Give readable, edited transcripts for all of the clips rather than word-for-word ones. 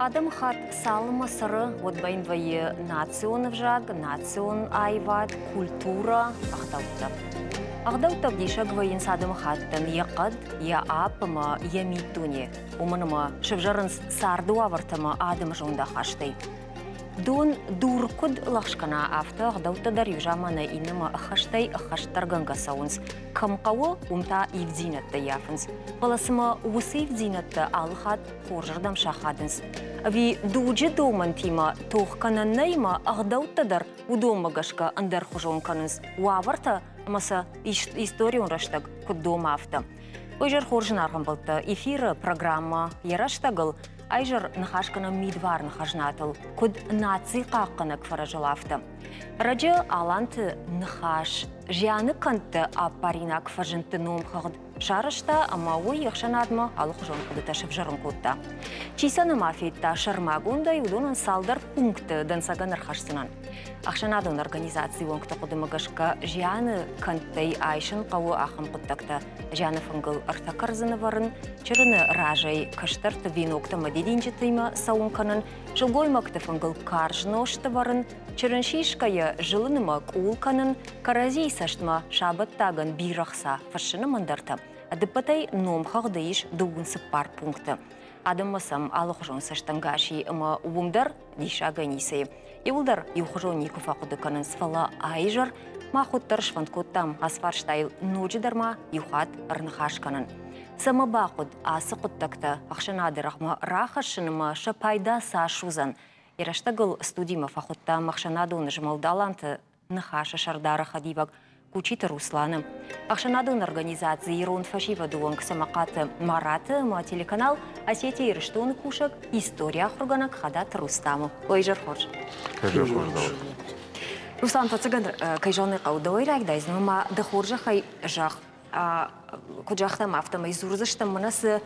Адӕмыхатт цалынмӕ цӕры, уӕд баин вӕййы национ ӕвзаг, национ аивад, культурӕ, ӕгъдӕуттӕ. Ӕгъдӕуттӕ ӕвдисӕг вӕййынц адӕмыхаттӕн йӕ хъӕд, йӕ апп ӕмӕ йӕ миддуне, уымӕн ӕмӕ сӕвзӕрынц царды уавӕртӕ ӕмӕ адӕмы зондахастӕй. Дон дур куыд лӕгъз кӕна, афтӕ ӕгъдӕуттӕ дӕр иу заманӕй иннӕмӕ ӕххӕстӕй ӕххӕстдӕргӕнгӕ цӕуынц. Кӕм хъӕуы, уым та ивддзинӕдтӕ ййафынц. Фӕлӕ цымӕ уыцы ивддзинӕдтӕ алыхатт хорзырдӕм сахадынц? Ӕви дуджы домӕнтимӕ тох кӕнӕн нӕй ӕмӕ ӕгъдӕуттӕ дӕр уыдонмӕ гӕсгӕ ӕндӕрхуызон кӕнынц уавӕртӕ ӕмӕ сӕ историон рӕстӕг куыд домы, афтӕ? Уый зӕр хорз зынаргъ ӕмбӕлттӕ, эфиры программӕ йӕ рӕстӕгыл айзӕр ныхас кӕнӕм мидварны хӕзнатыл, куыд наци хъахъхъӕнӕг фӕрӕзыл, афтӕ. Раджы Аланты ныхас зианы кӕндты ӕппаринаг фӕзындты номхыгъд сарӕзта ӕмӕ уый ӕхсӕнадмӕ алыхуызон хъуыдытӕ сӕвзӕрын кодта. Чи сӕ нӕма федта сӕрмагондӕй, уыдонӕн цалдӕр пункты дӕнцӕгӕн ӕрхӕсдзынӕн. Ӕхсӕнадон организацийы уӕнгты хъуыдымӕ гӕсгӕ зианы кӕндтӕй айсын хъӕуы ахӕм хъуыддӕгтӕ. Зианы фынгыл ӕртӕ кӕрдзыны вӕрын, чырыны разӕй кӕстӕрты веноктӕ ӕмӕ дидинджытимӕ цӕуын кӕнын, сылгоймӕгты фынгыл карз нозт ӕвӕрын, чырын сисгӕйӕ зылынмӕ къул кӕнын, кӕрӕдзийы цӕстмӕ сабӕттагӕн бирӕ хца фыссыны ӕндӕртӕ. Ӕдыппӕтӕй номхыгъды ис 24 пункты. Адӕммӕ сӕм алыхуызон цӕстӕнгас и ӕмӕ уым дӕр диссагӕй ницы и. Иуылдӕр иухуызон никуы фӕхъуыды кӕнынц, фӕлӕ аизӕр мах уӕддӕр сфӕнд кодтам ацы фарстайыл ноджыдӕр ма иу хатт ӕрныхас кӕнын. Цӕмӕ бахъуыд ацы хъуыддӕгтӕ ӕхсӕнады рӕгъмӕ рахӕссын ӕмӕ сӕ пайда цас уыдзӕн? Йӕ рӕстӕгыл студимӕ фӕхуыдтам ӕхсӕнадон змӕлд Аланты Ныхасы сӕрдары хӕдивӕг Кучиты Русланы, ӕхсӕнадон организаци Ирон фӕсивӕды уӕнг Цӕмӕхъаты Мараты ӕмӕ телеканал Осетия Ирыстоны кусӕг, историйы ахуыргӕнӕг Хадаты Рустамы. Ой, изӕр хорз. Изӕр хорз. Руслан, фӕцӕгӕн, кӕй зӕгъын ӕй хъӕуы, дӕуӕй райдайдзынӕн ӕмӕ дӕ хорзӕхӕй зӕгъ, куыд загътам, афтӕмӕй дзурдзыстӕм, мӕнӕ цы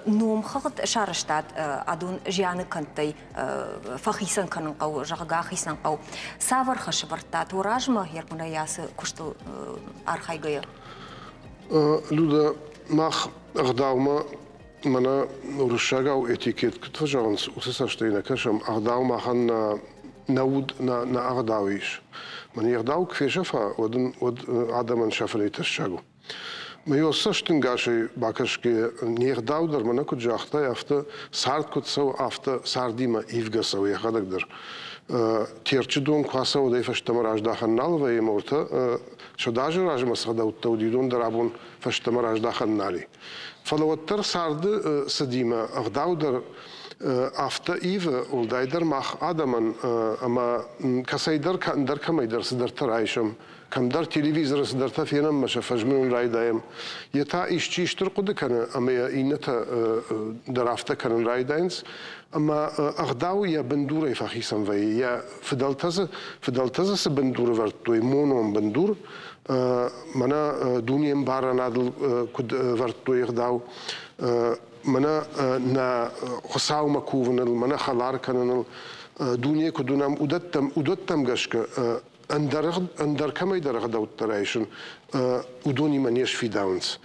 номхыгъд сарӕзтат адон зианы кӕндтӕй фӕхицӕн кӕнын хъӕуы, зӕгъгӕ, ахицӕн хъӕуы. Цавӕр хӕс ӕвӕрдтат уӕ размӕ Ермонӕй ацы куыстыл архайгӕйӕ? Люда, мах ӕгъдаумӕ мӕнӕ уырыссагау этикет куыд фӕзӕгъынц, уыцы цӕстӕй нӕ кӕсӕм. Ӕгъдау махӕн нӕ уд, нӕ ӕгъдау ис. Мӕн йе гъдау куы фесӕфа, уӕд ын уӕд адӕмӕн сӕфынӕй тӕссаг у. Мӕ цӕстӕнгасӕй бакӕсгӕйӕ, не гъдау дӕр мӕнӕ куыд загътай, афтӕ цард куыд цӕуы, афтӕ цардимӕ ивгӕ цӕуы йӕхӕдӕг дӕр. Терчы дон куы ацӕуы, уӕд ӕй фӕстӕмӕ раздахӕн нал вӕййы ӕмӕ уӕртӕ сӕдӕазы размӕ цы ӕгъдӕуттӕ уыди, уыдон дӕр абон фӕстӕмӕ раздахӕн нал и. Фӕлӕ уӕддӕр царды цыдимӕ ӕгъдау дӕр афтӕ ивы, уӕлдайдӕр мах адӕмӕн ӕмӕ кӕцӕйдӕр ӕндӕр кӕмӕйдӕр цыдӕртӕ райсӕм, кӕмдӕр телевизоры цыдӕртӕ фенӕм ӕмӕ сӕ фӕзмынын райдайӕм. Йе та исчи стыр хъуыды кӕны ӕмӕ йӕ иннӕтӕ дӕр афтӕ кӕнын райдайынц. Ӕмӕ ӕгъдау йӕ бындурӕй фӕхицӕн вӕййы. Йӕ фыдӕлтӕ дзы цы бындур ӕвӕрдтой, монон бындур, мӕнӕ дунеӕмбарӕнадыл куыд ӕвӕрдтой ӕгъдау, мӕнӕ нӕ Хуыцаумӕ кувыныл, мӕнӕ хӕлар кӕныныл, дуне куыд уынӕм, уыдӕттӕм гӕсгӕ ӕндӕр кӕмӕйдӕр ӕгъдӕуттӕ райсын, уыдонимӕ не сфидауынц.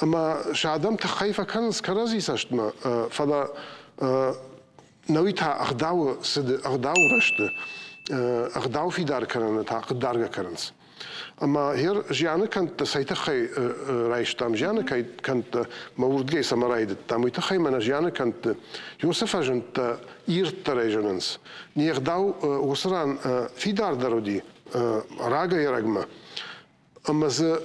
Ӕмӕ сӕ адӕм тыххӕй фӕкӕнынц кӕрӕдзи цӕстмӕ, фӕлӕ науи та ӕгъдауы цыды, ӕгъдауы рӕзты, ӕгъдау фидар кӕныны та хъыгдаргӕ кӕнынц. Ӕмӕ гъер зианы кӕндтӕ цӕй тыххӕй райстам, зианы кӕндтӕ мӕ уырдгӕй цӕмӕ райдыдтам, уый тыххӕй мӕнӕ зианы кӕндты уыцы фӕзындтӕ ирддӕрӕй зынынц. Не гъдау уыцы ран фидардӕр уыди рагӕй-ӕрӕгмӕ. Ӕмӕ дзы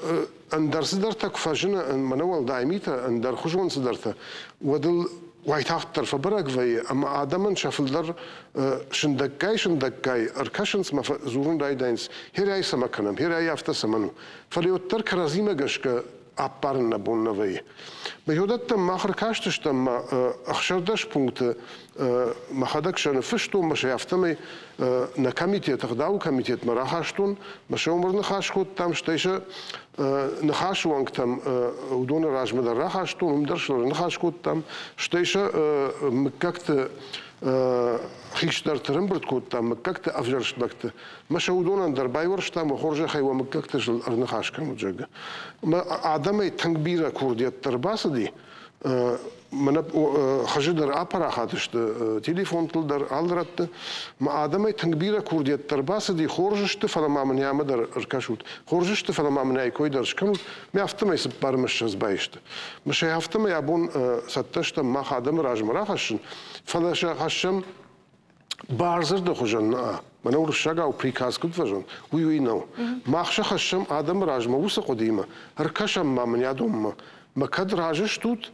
ӕндӕр цыдӕртӕ куы фӕзыны, мӕнӕ уӕлдай митӕ, ӕндӕрхуызон цыдӕртӕ, уӕд ыл уайтагъддӕр фӕбӕрӕг вӕййы, ӕмӕ адӕмӕн сӕ фылдӕр сындӕггай-сындӕггай ӕркӕсынц ӕмӕ дзурын райдайынц, херӕй цӕмӕ кӕнӕм, херӕй афтӕ цӕмӕн у. Фӕлӕ уӕддӕр кӕрӕдзимӕ гӕсгӕ ӕппарын нӕ бон нӕ вӕййы. Мӕ мах ӕркастыстӕм ма 16 пункты мӕхӕдӕг сӕ ныффыстон, мӕ сӕ афтӕмӕй нӕ комитет, ӕгъдауы комитетмӕ рахастон, мӕ сӕ уым ӕрныхас кодтам, стӕй сӕ ныхасы уӕнгтӕм уыдоны размӕ дӕр рахастон, уым дӕр сыл ӕрныхас кодтам, стӕй сӕ мыггӕгты хистӕрты рымбырд кодтам, мыггӕгты ӕвзӕрст лӕгты. Мӕ сӕ уыдонӕн дӕр байуӕрстам, уӕ хорзӕхӕй уӕ мыггӕгты сыл ӕрныхас кӕнут, зӕгъгӕ. Мӕ адӕмӕй тынг бирӕ курдиӕттӕ ӕрбацыди. Мӕнӕ хызы дӕр апарахат сты, телефонтыл дӕр алы рӕтты. Мӕ адӕмӕй тынг бирӕ курдиӕттӕ ӕрбацыди, хорз сты, фӕлӕ ма мын ӕмӕ дӕр ӕркӕсут. Хорз сты, фӕлӕ ма мын ӕй кой дӕр скӕнут. Мӕ афтӕмӕй 24 баисты. Мӕ сӕ афтӕмӕй абон цӕттӕ стӕм мах адӕмы размӕ рахӕссын, фӕлӕ сӕ хӕссӕм бардзырды хуызӕн нӕ. Мӕнӕ уырыссагау приказ куыд фӕзын, уый уый нӕу. Мах сӕ хӕссӕм адӕмы размӕ уыцы хъуыдыимӕ, ӕркӕсӕм ма мын адонмӕ. Мӕ кӕд разы стут,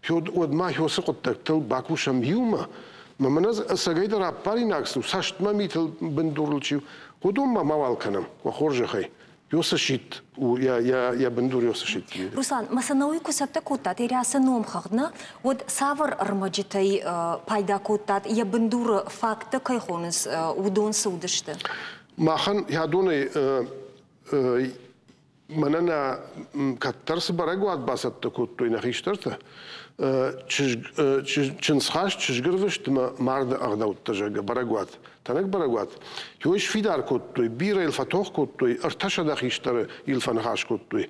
уӕд ма уыцы хъуыддӕгтыл бакусӕм иумӕ. Мӕ мӕнӕ ӕцӕгӕйдӕр аппаринаг цы у, цӕстмӕ митыл бындурыл чи у, уыдонмӕ мауал кӕнӕм, уӕ хорзӕхӕй. Ёсы сидт у йӕ бындур ёсы сидт. Руслан, Масанауи куы цӕттӕ кодтат Ирӕсы номхыгъд, нӕ, уӕд цавӕр ӕрмӕджытӕй пайда кодтат, йӕ бындуры факттӕ кӕй хонынц, уыдон цы уыдысты? Махӕн ядонӕй мӕнӕ нӕ кӕддӕр цы бӕрӕгуат бацӕттӕ кодтой нӕ хистӕртӕ, чындзхаст чызгырвыстмӕ марды ӕгъдӕуттӕ, зӕгъгӕ, бӕрӕгуат, тӕнӕг бӕрӕгуат, йой сфидар кодтой, бирӕ йыл фӕтох кодтой, 300 хистӕры йыл фӕныхас кодтой.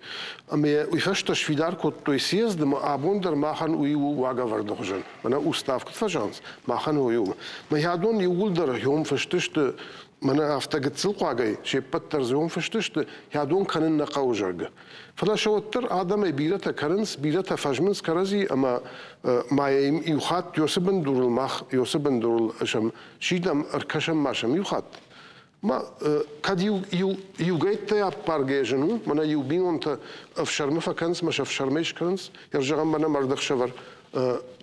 Ӕмӕ уый фӕстӕ сфидар кодтой съезды, ӕмӕ абон дӕр махӕн уый у уагӕвӕрды хуызӕн. Мӕнӕ устав куыд фӕзӕгъынц, махӕн уый у. Мӕ адон иууылдӕр хьом фыст сты, мӕнӕ афтӕ гыццыл хъуагӕй се ппӕт дӕр дзы фыст сты, адон кӕнын нӕ хъӕуы, зӕгъгӕ. Фӕлӕ сӕ уӕддӕр адӕмӕй бирӕтӕ кӕнынц, бирӕтӕ фӕзмынц кӕрӕдзи ӕмӕ ма иу хатт Йосы бындурыл мах Йосы бындурыл сӕм сидӕм, ӕркӕсӕм ма сӕм иу хатт. Ма кӕд иу, иу, иугӕйттӕй аппаргӕ зын у, мӕнӕ иу бинонтӕ ӕфсӕрмы фӕкӕнынц, мӕ сӕ ӕфсӕрмӕй скӕнынц, йӕ зӕгъӕм, мӕнӕ мӕрдӕхсӕвӕр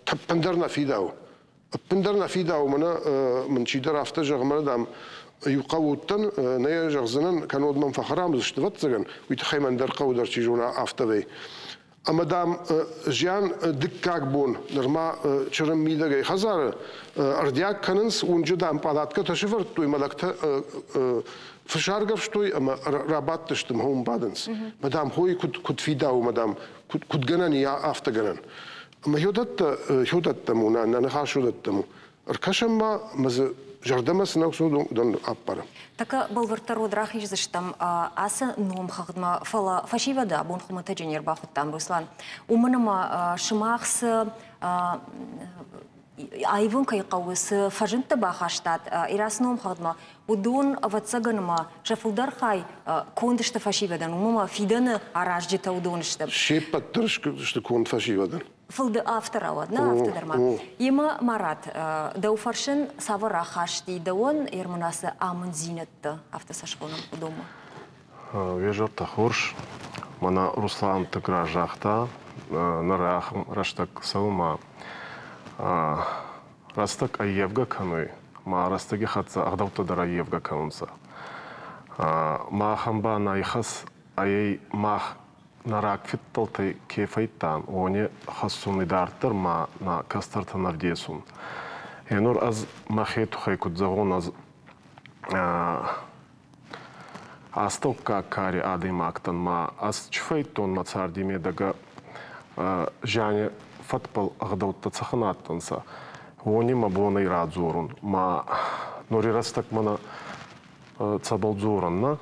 тӕппӕндӕр нӕ фидауы. Ӕппындӕр нӕ фидауы, мӕнӕ мын чидӕр афтӕ зӕгъы, мӕнӕ, дам, иу хъӕуы уыдтӕн, нӕ йӕ зӕгъдзынӕн, кӕннод мӕм фӕхӕрам уыдзысты, ӕвӕццӕгӕн, уый тыххӕй мӕ ӕндӕр хъӕуы дӕр чи зона, афтӕ вӕй. Ӕмӕ, дам, зиан дыккаг бон нырма чырын мидӕгӕй хӕдзары ӕрдиаг кӕнынц, уынджы, дам, пъалаткӕтӕ сӕвӕрдтой, мӕ лӕгтӕ фыс аргӕвстой ӕмӕ рабадтысты мӕ уым бадынц. Мӕ, дам, хойы куыд фидауы, мӕ, дам, куыд гӕнӕн и, афтӕ гӕнӕн. Ӕмӕ хёдӕттӕм у, нӕ ныхас хёдӕттӕм у. Ӕркӕсӕм ма, ӕмӕ дзы зӕрдӕмӕ цы нӕ уыдон ӕппарӕм. Тӕккӕ бӕлвырддӕр уӕд рахиздзыстӕм ацы номхыгъдмӕ, фӕлӕ фӕсивӕды абон хуымӕтӕджы не рбахуыдтам, Руслан. Уымӕн ӕмӕ сымах цы аивын кӕй хъӕуы, цы фӕзындтӕ бахастат Ирӕцы номхыгъдмӕ, уыдон, ӕвӕццӕгӕн ӕмӕ сӕ фылдӕр хай конд сты фӕсивӕдӕн, уымӕн ӕмӕ фидӕны аразджытӕ уыдон сты. Се ппӕт дӕр сты конд фӕсивӕдӕн. Фылдӕр афтӕ рауад, нӕ афтӕ дӕр ма. Емӕ Марат, дӕу фӕрсын, цавӕр ахасти дӕуӕн Ермонасы амынддзинӕдтӕ, афтӕ сӕ схонӕм уыдонмӕ? Уе зӕртӕ хорз. Мӕнӕ Руслан тынг раст загъта, ныр ахӕм рӕстӕг цӕуы ма рӕстӕг ӕййевгӕ кӕнуй, ма рӕстӕги хӕццӕ ӕгъдӕуттӕ дӕр ӕййевгӕ кӕнунцӕ. Махӕн ба нӕ ихӕс ӕй мах нӕ рагфидтӕлтӕй ке фӕйдтан, уони хӕссун идарддӕр ма нӕ кӕстӕртӕн ӕвдесун. Гъенур ӕз мӕхе туххӕй куд зӕгъон, ӕз астӕуккаг кари адӕймӕгтӕн ма ӕз чи фӕйдтон мӕ царди медӕгӕ зиани фӕдбӕл ӕгъдӕуттӕ цӕхӕн адтӕнцӕ, уони мӕ бон ӕй радзорун. Ма нури рӕстӕг мӕнӕ цӕбӕл дзорӕн, нӕ?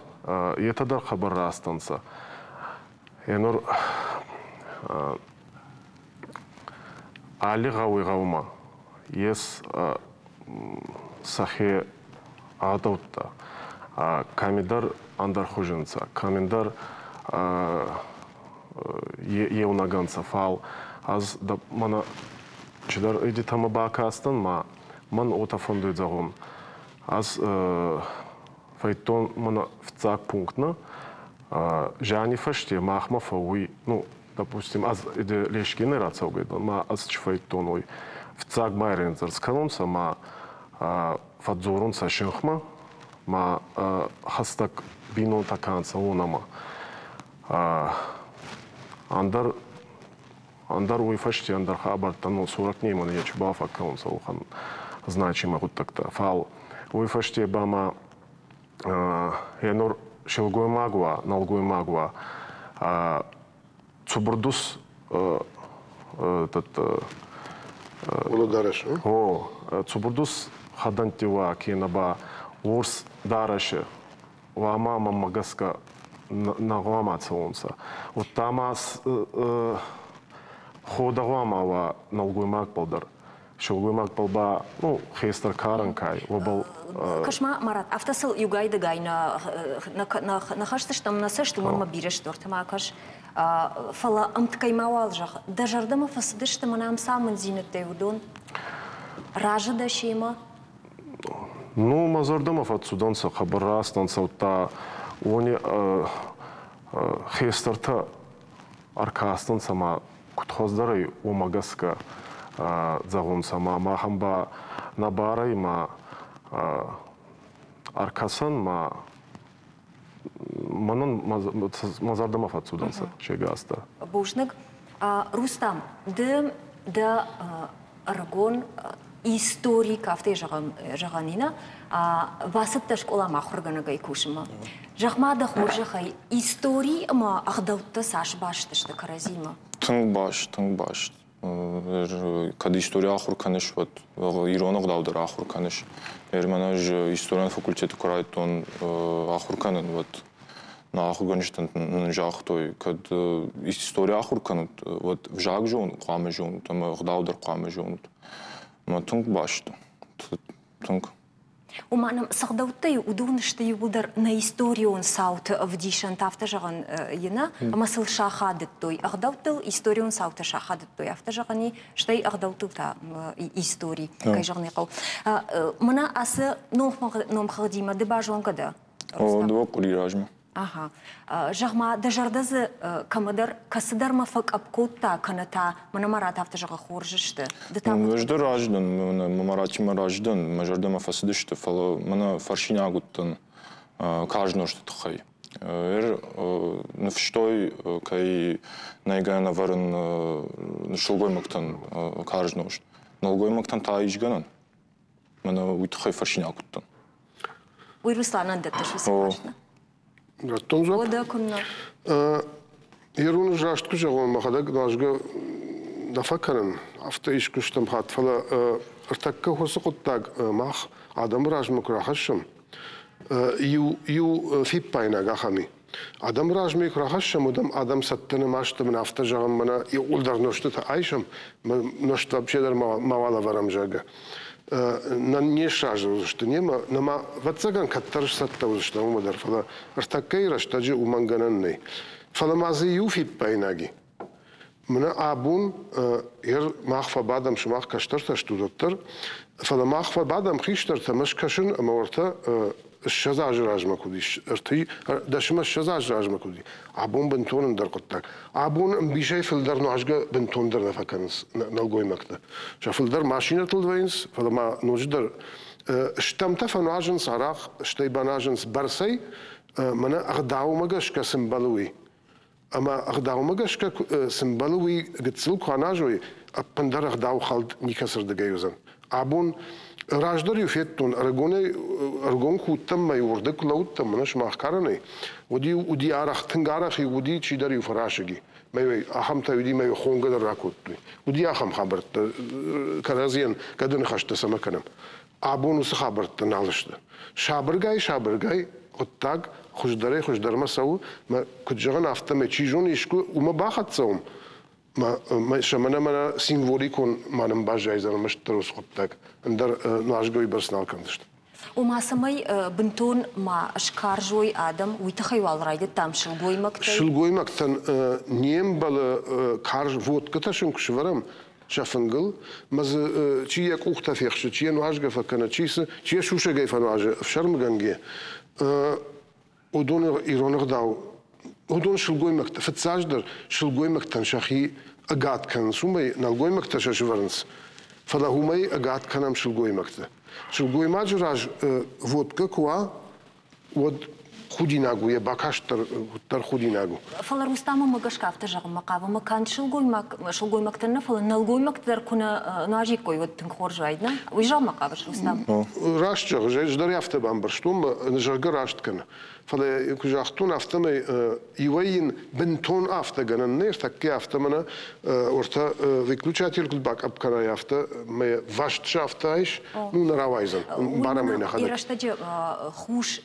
Етӕ дӕр хъӕбӕр раст ӕнцӕ. Е нур алли гъӕуи гъӕумӕ ес сӕхе ӕгъдӕуттӕ. Кӕмидӕр ӕндӕрхузи нцӕ, кӕмидӕр еунӕг ӕнцӕ, фал ӕз мӕнӕ чидӕр идитӕмӕ бакастӕн ма мӕн уотӕ фӕндуй зӕгъун. Ӕз фӕйдтон мӕнӕ фиццаг пункт нӕ, зиани фӕсте махмӕ фӕууй, ну, допустим, ӕз Лешкинӕй рацӕугӕй дӕн, ма ӕз чи фӕйдтон, уой фиццаг байрендзӕрц кӕнунцӕ ма фӕдздзорунцӕ синхмӕ, ма хӕстӕг бийнонтӕ ка нцӕ, уонӕмӕ. Ӕндӕр ӕндӕр уой фӕсте ӕндӕр хабӕрттӕ, ну, 40 немӕн нечи фӕккӕнунцӕ уӕхӕн значимый гъуддӕгтӕ. Фал уой фӕсте ба ма енур силгоймаг уа, нӕлгоймаг уа, цубурдус этот Уӕлӕдарӕс. О, цубурдус хӕдӕнтти уа, кенӕ ба уорс дарӕси уа мӕмӕ гӕсгӕ нӕ гъуама цӕунцӕ. Удта ма Ходӕ гъӕуама уа нӕлгоймагбӕл дӕр. Силгоймагбӕл ба, ну, хестӕр карӕн кай, уобӕл. Кӕс-ма, Марат, афтӕ сыл иугай-дыгай нӕ хӕсдзыстӕм нӕ цӕст, уымӕн ӕмӕ бирӕ стортӕ ма кӕс. Фӕлӕ ӕмткӕй мауал зӕгъ, дӕ зӕрдӕмӕ фӕцыдысты мӕнӕ ам цы амынддзинӕдтӕй уыдон? Разы дӕ семӕ? Ну, мӕ зӕрдӕмӕ фӕццудӕнцӕ, хъӕбӕр раст ӕнцӕ, удта уони хестӕртӕ ӕркастӕнцӕ ма куд хуӕздӕр ӕй, уомӕ гӕсгӕ зӕгъунцӕ ма махӕн ба нӕ барӕй ма ӕркӕсӕн ма мӕнӕн мӕ зӕрдӕмӕ фӕццудӕнцӕ се гас дӕр. Бузныг. Рустам, ды дӕ ӕрыгон историк, афтӕ зӕгъӕн ина, бацыдтӕ скъоламӕ ахуыргӕнӕгӕй кусынмӕ. Зӕгъ-ма дӕ хорзӕхӕй, истори ӕмӕ ӕгъдӕуттӕ цас баст сты кӕрӕдзимӕ? Тынг баст, тынг баст. Кӕд истори ахуыр кӕныс, уӕд ирон ӕгъдау дӕр ахуыр кӕныс. Мӕнӕ ӕз историон факультеты куы райдыдтон ахуыр кӕнын, уӕд нӕ ахуыргӕнджытӕ нын загътой, кӕд истори ахуыр кӕнут, уӕд взаг зонут, хъуамӕ зонут ӕмӕ ӕгъдау дӕр хъуамӕ зонут. Ӕмӕ тынг баст у, тынг. Уымӕн ӕмӕ цы гъдӕуттӕй уыдон сты иууылдӕр нӕ историон цауты ӕвдисӕнтӕ, афтӕ зӕгъӕн и нӕ, ӕмӕ сыл сахадыдтой. Ӕгъдӕуттыл историон цаутӕ сахадыдтой, афтӕ зӕгъӕн и, стӕй ӕгъдӕуттыл та истори, кӕй зӕгъын ӕй хъӕуы. Мӕнӕ ацы номхыгъдимӕ ды базонгӕ дӕ? О, дыууӕ къуыри размӕ. Ага. Зӕгъ-ма, дӕ зӕрдӕ дзы кӕмӕдӕр, кӕцыдӕрмӕ фӕкъӕпп кодта, кӕнӕ та мӕнӕ Марат афтӕ зӕгъы, хорз сты. Ды та Ӕз дӕр разы дӕн, мӕ Маратимӕ разы дӕн, мӕ зӕрдӕмӕ фӕцыдысты, фӕлӕ мӕнӕ фӕрсинаг уыдтӕн карз нозты тыххӕй. Ныфстой, кӕй нӕй гӕнӕн ӕвӕрын сылгоймӕгтӕн карз нозт. Нӕлгоймӕгтӕн та ис гӕнӕн. Мӕнӕ уый тыххӕй фӕрсинаг уыдтӕн. Уый Русланӕн дӕттыс уыцы фарст, нӕ? Радтон дзуапп. Уӕдӕ куыннӕ? Ирон раст куы зӕгъон, мӕхӕдӕг нуазгӕ нӕ фӕкӕнын, афтӕ искуы стӕм хатт, фӕлӕ ӕртӕккӕ уыцы хъуыддаг мах адӕмы размӕ куы рахӕссӕм, иу фиппаинаг ахӕм и. Адӕмы размӕ куы рахӕссӕм, уӕд ӕм адӕм цӕттӕ нӕма сты, мӕнӕ афтӕ зӕгъӕм, мӕнӕ иууылдӕр нозтытӕ айсӕм, нозт вообще дӕр мауал ӕвӕрӕм, зӕгъгӕ. Не сразы уыдзысты немӕ, нӕма, ӕвӕццӕгӕн, кӕддӕр сцӕттӕ уыдзыстӕм уымӕ дӕр, фӕлӕ ӕртӕккӕйы рӕстӕджы уымӕн гӕнӕн нӕй. Фӕлӕ ма дзы иу фиппаинаг и. Мӕнӕ абон ер мах фӕбадӕм, сымах кӕстӕртӕ стут уӕддӕр, фӕлӕ мах фӕбадӕм хистӕртӕ ӕмӕ скӕсын ӕмӕ уӕртӕ 20 азы размӕ куыд ис, 10ӕмӕ 20 азы размӕ куыд уыди, абон бынтон ӕндӕр хъуыддаг. Абон ӕмбисӕй фылдӕр нуазгӕ бынтондӕр нӕ фӕкӕнынц нӕлгоймӕгтӕ. Сӕ фылдӕр машинӕтыл вӕййынц, фӕлӕ ма ноджыдӕр стӕмтӕ фӕнуазынц арахъ, стӕй баназынц бӕрцӕй, мӕнӕ ӕгъдаумӕ гӕсгӕ цы мбӕлы, уый. Ӕмӕ ӕгъдаумӕ гӕсгӕ цы мбӕлы, уый гыццыл куы аназой, ӕппындӕр ӕгъдау хӕлд никӕцырдыгӕй уыдзӕн. Абон раздӕр-иу федтон, ӕрыгонӕй ӕрыгон куы уыдтӕн мӕ уырдыг куы лӕууыдтӕн мӕнӕ сымах карӕнӕй, уӕд-иу уыди арӕх, тынг арӕх-иу уыди, чидӕр-иу фӕрасыг и. Мӕ ахӕмтӕ уыди, мӕ хонгӕ дӕр ракодтой. Уыди ахӕм хабӕрттӕ, кӕрӕдзийӕн гӕды ныхӕстӕ цӕмӕ кӕнӕм. Абон уыцы хабӕрттӕ нал сты. Сабыргай-сабыргай хъуыддаг хуыздӕрӕй-хуыздӕрмӕ цӕуы, мӕ куыд зӕгъын, афтӕмӕй, чи зоны, искуы уымӕ бахӕццӕ уӕм, мӕ мӕнӕ символикон ма нын баззайдзӕн ӕрмӕстдӕр уыцы хъуыддаг, ӕндӕр нуазгӕ уыйбӕрц нал кӕндзысты. Ома, цӕмӕй бынтон ма скарз уой адӕм, уый тыххӕй уал райдыдтам сылгоймӕгтӕй. Сылгоймӕгтӕн не мбӕлы карз водкӕтӕ сын куы сӕвӕрӕм сӕ фынгыл, мӕ дзы чи йӕ къухтӕ фехсы, чи йӕ нуазгӕ фӕкӕны, чи цы, чи йӕ сусӕгӕй фӕнуазы, ӕфсӕрмгӕнгӕ, уыдон ирон ӕгъдау, уыдон сылгоймӕгтӕ, фыццаджыдӕр сылгоймӕгтӕн сӕхи ӕгад кӕнынц, уымӕй нӕлгоймӕгтӕ сӕ сывӕрынц, фӕлӕ уымӕй ӕгад кӕнӕм сылгоймӕгты. Сылгоймаджы раз водкӕ куы уа, уӕд худинаг у, йӕ бакаст дӕр худинаг у. Фӕлӕ Рустаммӕ гӕсгӕ афтӕ зӕгъынмӕ хъавы, ӕмӕ канд сылгоймӕгтӕн нӕ, фӕлӕ нӕлгоймӕгтӕ дӕр куы нӕ нуазиккой, уӕд тынг хорз уаид, нӕ? Уый зӕгъынмӕ хъавыс, Рустам? Раст зӕгъыс, ӕз дӕр афтӕ бамбӕрстон, зӕгъгӕ раст кӕны. Фӕлӕ куы загътон, афтӕмӕй иуӕй йын бынтон афтӕ гӕнӕн нӕ, ӕртӕккӕ афтӕ мӕнӕ уӕртӕ выключатель куыд бакъӕпп кӕнай, афтӕ мӕ васт сӕфтаис, ну нӕ рауайдзӕн, барӕм ӕй нӕхӕдӕг. Рӕстӕджы хус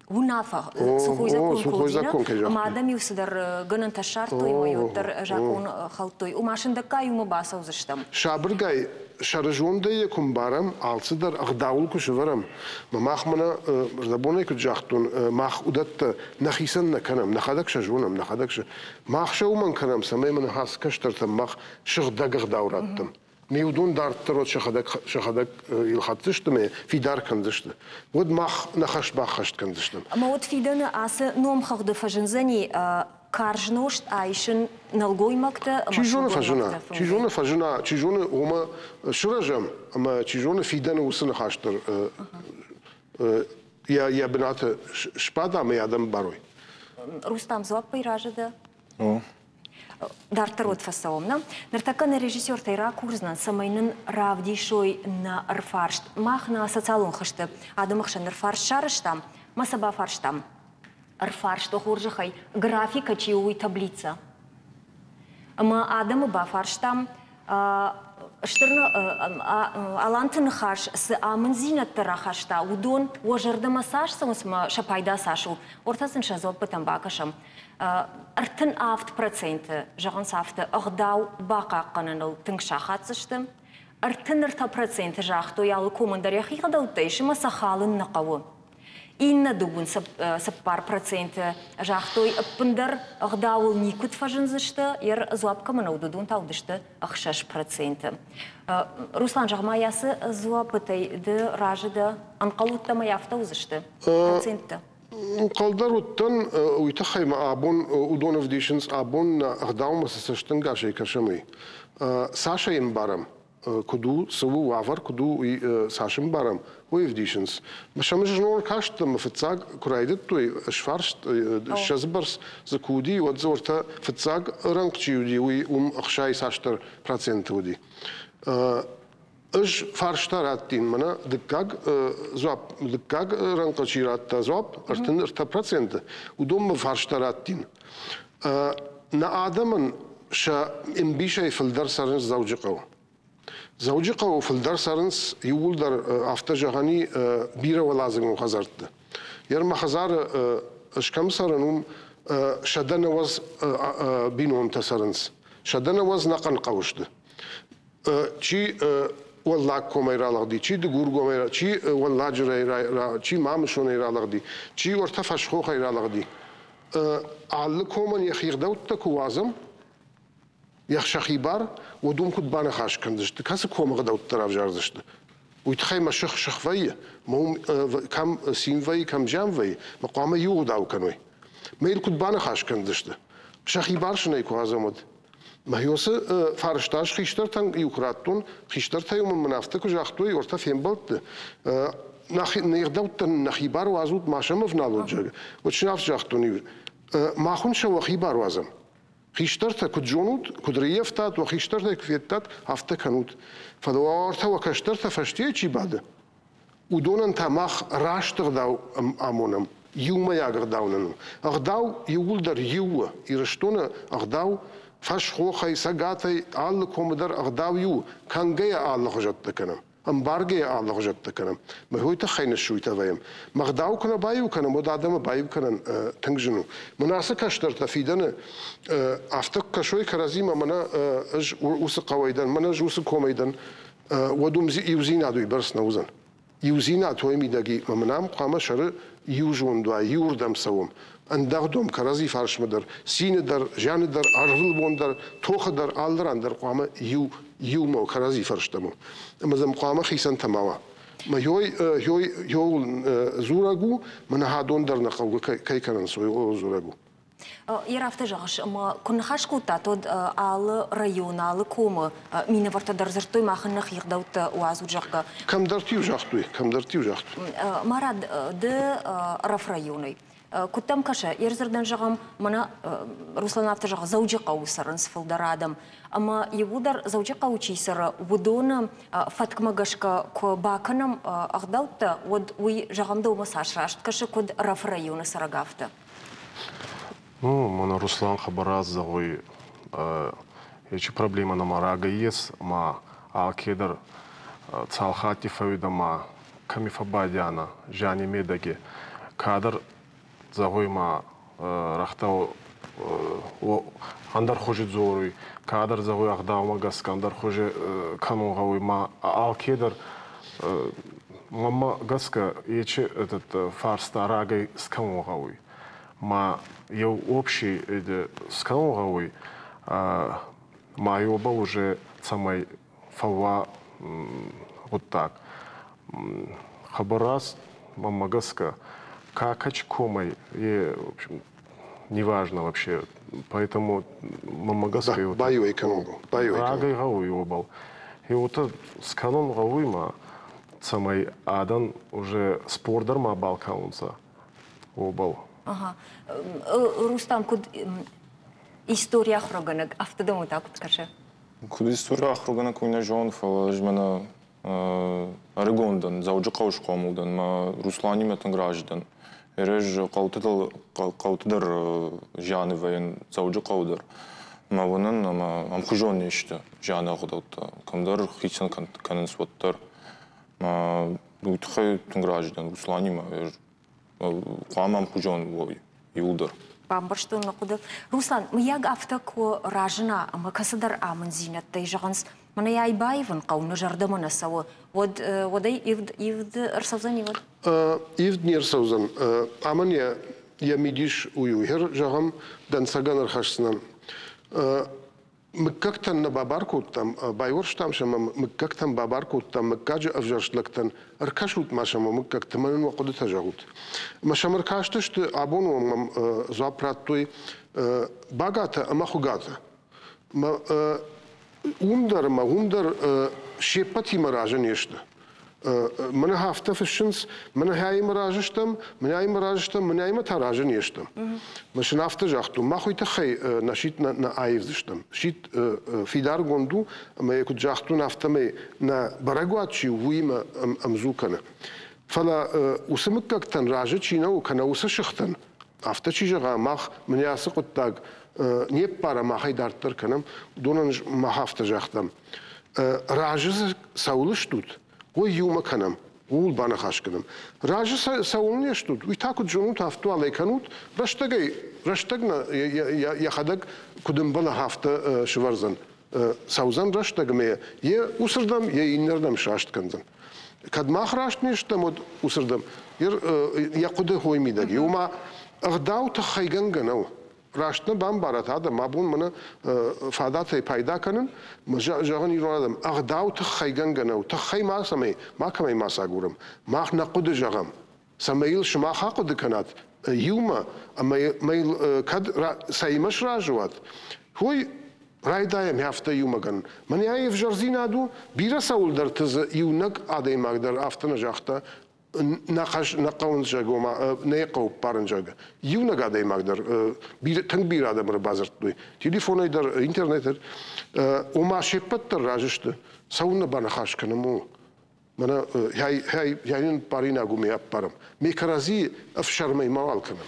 Уынаффӕ, сухой закон сухой закон кӕй ӕмӕ адӕм-иу цыдӕр гӕнӕнтӕ ссардтой ӕмӕ уӕддӕр закъон хӕлдтой. Ома сындӕггай уымӕ бацӕудзыстӕм. Сабыргай сӕрызондӕй йӕ куы мбарӕм, алцыдӕр ӕгъдауыл куы сӕвӕрӕм, мӕ мах мӕнӕ рдӕбонӕй куыд загътон, мах уыдӕттӕ нӕхицӕн нӕ кӕнӕм, нӕхӕдӕг сӕ зонӕм, нӕхӕдӕг сӕ мах сӕ уымӕн кӕнӕм, цӕмӕй мӕнӕ ацы кӕстӕртӕн мах сыгъдӕг ӕгъдау раттӕм. Ме уыдон дарддӕр уӕд сӕхӕдӕг сӕхӕдӕг йыл хӕцдзысты ӕмӕ фидар кӕндзысты. Уӕд мах нӕ хӕс баххӕст кӕндзыстӕм. Ӕмӕ уӕд фидӕны ацы номхыгъды фӕзындзӕни карз нозт айсын нӕлгоймӕгтӕ ӕмӕ Чи зоны фӕзына, чи зоны фӕзына, чи зоны уымӕ сырӕзӕм ӕмӕ чи зоны фидӕны уыцы ныхас дӕр йӕ бынаты сбада ӕмӕ йӕ адӕм барой. Рустам, дзуаппӕй разы дӕ? О. Дарддӕр уӕд фӕцӕуӕм, нӕ? Ныртӕккӕ нӕ режиссертӕй ракурдзынӕн, цӕмӕй нын равдисой нӕ ӕрфарст. Мах нӕ социалон хызты адӕмы хсӕн ӕрфарст сарӕзтам, мӕ сӕ бафарстам. Ӕрфарст, о хорзӕхӕй, графикӕ чи у, уый таблицӕ. Ӕмӕ адӕмы бафарстам, стыр Аланты ныхас цы амынддзинӕдтӕ рахаста, уыдон уӕ зӕрдӕмӕ цас цӕуынц ӕмӕ сӕ пайда цас у? Уӕртӕ сын сӕ дзуӕппытӕм бакӕсӕм. 37% зӕгъынц афтӕ, ӕгъдау бахъахъхъӕныныл тынг сахаддзысты. 33% загътой, алы комӕн дӕр йӕхи гъдӕуттӕ ис ӕмӕ сӕ халын нӕ хъӕуы. Иннӕ 24% загътой, ӕппындӕр ӕгъдауыл никуыд фӕзындзысты, йӕ дзуапп кӕмӕн уыд, уыдон та уыдысты 6%. Руслан, зӕгъ-ма, ацы дзуаппытӕй ды разы дӕ? Ӕнхъӕл уыдтӕ ӕмӕ афтӕ уыдзысты проценттӕ? Ӕнхъӕлдӕр уыдтӕн, уый тыххӕй мӕ абон уыдон ӕвдисынц, абон нӕ ӕгъдаумӕ цы цӕстӕнгасӕй кӕсӕм, уый. Цас ӕй ӕмбарӕм, куыд у, цы у, уавӕр куыд у, уый цас ӕмбарӕм, уый ӕвдисынц. Сӕм знон кастӕн мӕ фыццаг куы райдыдтой сфарст, 20 бӕрц дзы куы уыди, уӕд дзы уӕртӕ фыццаг рӕнхъ чи уыди, уый уым 60 цасдӕр проценты уыди. Ӕз фарста раттин, мӕнӕ дыккаг дзуапп, дыккаг рӕнхъы чи радта дзуапп, 33%, уыдонмӕ фарста раттин. Нӕ адӕмӕн сӕ ӕмбисӕй фылдӕр цӕрынц Дзӕуджыхъӕуы. Дзӕуджыхъӕуы фылдӕр цӕрынц иууылдӕр, афтӕ зӕгъӕн и, бирӕуӕладзыгон хӕдзӕртты. Йе мӕ хӕдзары ӕз кӕм цӕрын, уым 190 бинонтӕ цӕрынц. 190 нӕхъӕн хъӕу сты. Чи Уӕллаг комӕй ралыгъди, чи Дыгургомӕй, чи Уӕлладжырӕй, чи Мамысонӕй ралыгъди, чи уӕртӕ Фӕсхохӕй ралыгъди. Алы комӕн йӕхи гъдӕуттӕ куы уадзӕм, йӕ сӕхи бар, уӕд уым куыд баныхас кӕндзысты, кӕцы комы гъдӕуттӕ равзардзысты? Уый тыххӕй мӕ сых сых вӕййы, мӕ уым кӕм цин вӕййы, кӕм зиан вӕййы, мӕ хъуамӕ иу ӕгъдау кӕной. Мӕ йыл куыд баныхас кӕндзысты? Сӕхи бар сын ӕй куы уадзӕм, уӕд. Мӕ уыцы фарста ӕз хистӕртӕн иу куы радтон, хистӕртӕ-иу мын афтӕ куы загътой, уӕртӕ фембӕлдты, не гъдӕуттӕн нӕхи бар уадзут, ма сӕм ӕвналут, зӕгъгӕ, уӕд сын афтӕ загътон иу, мах уын сӕ уӕхи бар уадзӕм. Хистӕртӕ куыд зонут, куыд рыййӕфтат, уӕ хистӕртӕй куы федтат, афтӕ кӕнут. Фӕлӕ уӕ уӕртӕ уӕ кӕстӕртӕ фӕстейӕ чи бады, уыдонӕн та мах раст ӕгъдау амонӕм, иумӕйаг ӕгъдау нын у. Ӕгъдау иууылдӕр иу у. Ирыстоны ӕгъдау фӕсхохӕй, цӕгатӕй, алы комы дӕр ӕгъдау иу, кӕнгӕйӕ алыхуызӕттӕ кӕнӕм, ӕмбаргӕйӕ алыхуызӕттӕ кӕнӕм. Мӕ уый тыххӕй ныссуйтӕ вӕййӕм. Мӕ ӕгъдау куы нӕ баиу кӕнӕм, уӕд адӕмы баиу кӕнын тынг зын у. Мӕнӕ ацы кӕстӕртӕ фидӕны афтӕ куы кӕсой кӕрӕдзимӕ, мӕнӕ ӕз уыцы хъӕуӕй дӕн, мӕнӕ ӕз уыцы комӕй дӕн, уӕд уым иудзинад уыйбӕрц нӕ уыдзӕн. Иудзинад той мидӕг и, ӕмӕ мын ам хъуамӕ сӕры иу зонд уа, иуырдӕм цӕуӕм. Ӕндӕгъдом кӕрӕдзи фарсмӕ дӕр, цины дӕр, зианы дӕр, ӕрвылбон дӕр, тохы дӕр, алы ран дӕр хъуамӕ иу иумӕ кӕрӕдзи фӕрстӕм у. Ӕмӕ дзы хъуамӕ хицӕнтӕ ма уа. Мӕ ёй ёй ёуыл дзурӕг у, мӕнӕ хӕдон дӕр нӕ хъӕугӕ кӕй кӕнынц, уый дзурӕг у. Йе афтӕ зӕгъыс, ӕмӕ куы ныхас кодтат, уӕд алы район, алы комы минӕвӕрттӕ дӕр дзырдтой, махӕн нӕхи ӕгъдӕуттӕ уадзут, зӕгъгӕ. Кӕмдӕрты-иу загътой, кӕмдӕрты-иу загътой. Марат, ды Ӕрӕфы районӕй. Куыд дӕм кӕсы, йе рдзырдӕн зӕгъӕм, мӕнӕ Руслан афтӕ зӕгъы, Дзӕуджыхъӕуы цӕрынц фылдӕр адӕм. Ӕмӕ иууылдӕр Дзӕуджыхъӕуы чи цӕры, уыдоны фӕткмӕ гӕсгӕ куы бакӕнӕм ӕгъдӕуттӕ, уӕд уый, зӕгъӕм, дӕумӕ цас раст кӕсы, куыд Ӕрӕфы районы цӕрӕг афтӕ? Ну, мӕнӕ Руслан хабар зӕгъуй, ечи проблема нӕмӕ рагӕй ес, ӕма алкедӕр цал хатти фӕууидӕ ма кӕми фӕббадианӕ зиани медӕги. Кадӕр зӕгъуй ма рӕгътау ӕндӕр хузи дзоруй, кадӕр зӕгъуй ӕгъдаумӕ гӕсгӕ ӕндӕр хузи кӕнун гъӕуй, ма алкедӕр мӕнмӕ гӕсгӕ ечи этот фарста рагӕй скӕнун гъӕуй. Ма еу общий скӕнун гъӕуй, ма ёбал уже цӕмӕй фӕууа гъуддаг. Хъӕбӕр раст мӕнмӕ гӕсгӕ, ка кӕч комӕй, е, в общем, неважно вообще. Поэтому мӕнмӕ гӕсгӕ баиуӕй кӕнун баиуӕй рагӕй гъӕуй уобӕл. И уотӕ скӕнун гъӕуй ма, цӕмӕй адӕн уже спор дӕр мабал кӕнунцӕ уобӕл. Ага. Рустам, куд истори ахуыргӕнӕг, афтӕ дӕм та куыд кӕсы? Куыд истори ахуыргӕнӕг, уый нӕ зонын, фӕлӕ ӕз мӕнӕ ӕрыгон дӕн, Дзӕуджыхъӕуы схъомыл дӕн, мӕ Русланимӕ тынг разы дӕн. Ӕз хъӕуты дӕр зианы вӕййын, Дзӕуджыхъӕуы дӕр. Мӕ уынын ӕмӕ ӕмхуызон не сты зианы ӕгъдӕуттӕ. Кӕмдӕр хицӕн кӕнынц уӕддӕр. Мӕ уый тыххӕй тынг разы дӕн Русланимӕ. Хъуамӕ ӕмхуызон уой иуылдӕр. Бамбӕрстон мӕ хъуыды. Руслан, мыййаг афтӕ куы разына ӕмӕ кӕцыдӕр амынддзинӕдтӕй зӕгъынц, мӕнӕ ай баивын хъӕуы, нӕ зӕрдӕмӕ нӕ цӕуы, уӕд уӕд ӕй ивд ивд ӕрцӕудзӕни уӕд? Ивд не рцӕудзӕн. Амӕн йӕ мидис уый у. Зӕгъӕм, дӕнцӕгӕн ӕрхӕсдзынӕн. Мыггӕгтӕн нӕ бабар кодтам, байуӕрстам сӕ ӕмӕ мыггӕгтӕн бабар кодтам мыггаджы ӕвзӕрст лӕгтӕн, ӕркӕсут ма сӕм мыггӕгты, мӕнӕн уӕ хъуыдытӕ зӕгъут. Ӕмӕ сӕм ӕркастысты, абоны онг мӕм дзуапп радтой Багатӕ ӕмӕ Хуыгатӕ. Ӕмӕ уым дӕр ӕмӕ уым дӕр се ппӕтимӕ разы не сты. Мӕнӕ афтӕ фыссынц, мӕнӕ хӕимӕ разы стӕм, мӕнӕимӕ разы стӕм, мӕнӕимӕ та разы не стӕм. Мӕ сын афтӕ загътон, мах уый тыххӕй нӕ сидт нӕ аивдзыстӕм. Сидт фидаргонд у, ӕмӕ йӕ куыд загътон, афтӕмӕй нӕ бӕрӕгуат чи у, уыимӕ ӕмдзу кӕны. Фӕлӕ уыцы мыггӕгтӕн разы чи нӕ у, кӕнӕ уыцы сыхтӕн, афтӕ чи зӕгъа, мах мӕнӕ ацы хъуыддаг не ппарӕм, махӕй дарддӕр кӕнӕм, уыдонӕн мах афтӕ загътам. Разы дзы цӕуыл стут, уый иумӕ кӕнӕм, ууыл баныхас кӕнӕм. Разы цӕуыл не стут, уый та куыд зонут, афтӕ уал ӕй кӕнут, рӕстӕгӕй рӕстӕг нӕ йӕхӕдӕг куыд ӕмбӕлы, афтӕ сывӕрдзӕн. Цӕудзӕн рӕстӕг ӕмӕ йе уыцырдӕм, йе иннӕрдӕм сраст кӕндзӕн. Кӕд мах раст не стӕм, уӕд уыцырдӕм. Йӕ хъуыды хой мидӕг. Ома ӕгъдау тыххӕйгӕнгӕ нӕу. Раст нӕ бамбарат адӕм, абон мӕнӕ фадатӕй пайда кӕнын, зӕгъын ирон адӕм, ӕгъдау тыххӕйгӕнгӕ нӕу, тыххӕй ма цӕмӕй, макӕмӕй ма цагурӕм. Мах нӕ хъуыды зӕгъӕм, цӕмӕй йыл сымах ахъуыды кӕнат иумӕ, ӕмӕ йыл кӕд цӕимӕ сразы уат, уый райдайӕм афтӕ иумӕ кӕнын. Мӕнӕ ӕвзӕрдзинад у, бирӕ цӕуылдӕрты дзы иунӕг адӕймаг дӕр афтӕ нӕ загъта, нӕ хӕс нӕ хъӕуынц, зӕгъгӕ, ома нӕ хъӕуы ппарын, зӕгъгӕ. Иунӕг адӕймаг дӕр, тынг бирӕ адӕм ӕрбадзырдтой, телефонӕй дӕр, интернетӕй дӕр. Ома се ппӕт дӕр разы сты, цӕуылнӕ баныхас кӕнӕм, ууыл. Мӕнӕ хӕй нын ппаринаг у, ме ӕппарӕм. Ме кӕрӕдзийы ӕфсӕрмӕй мауал кӕнӕм.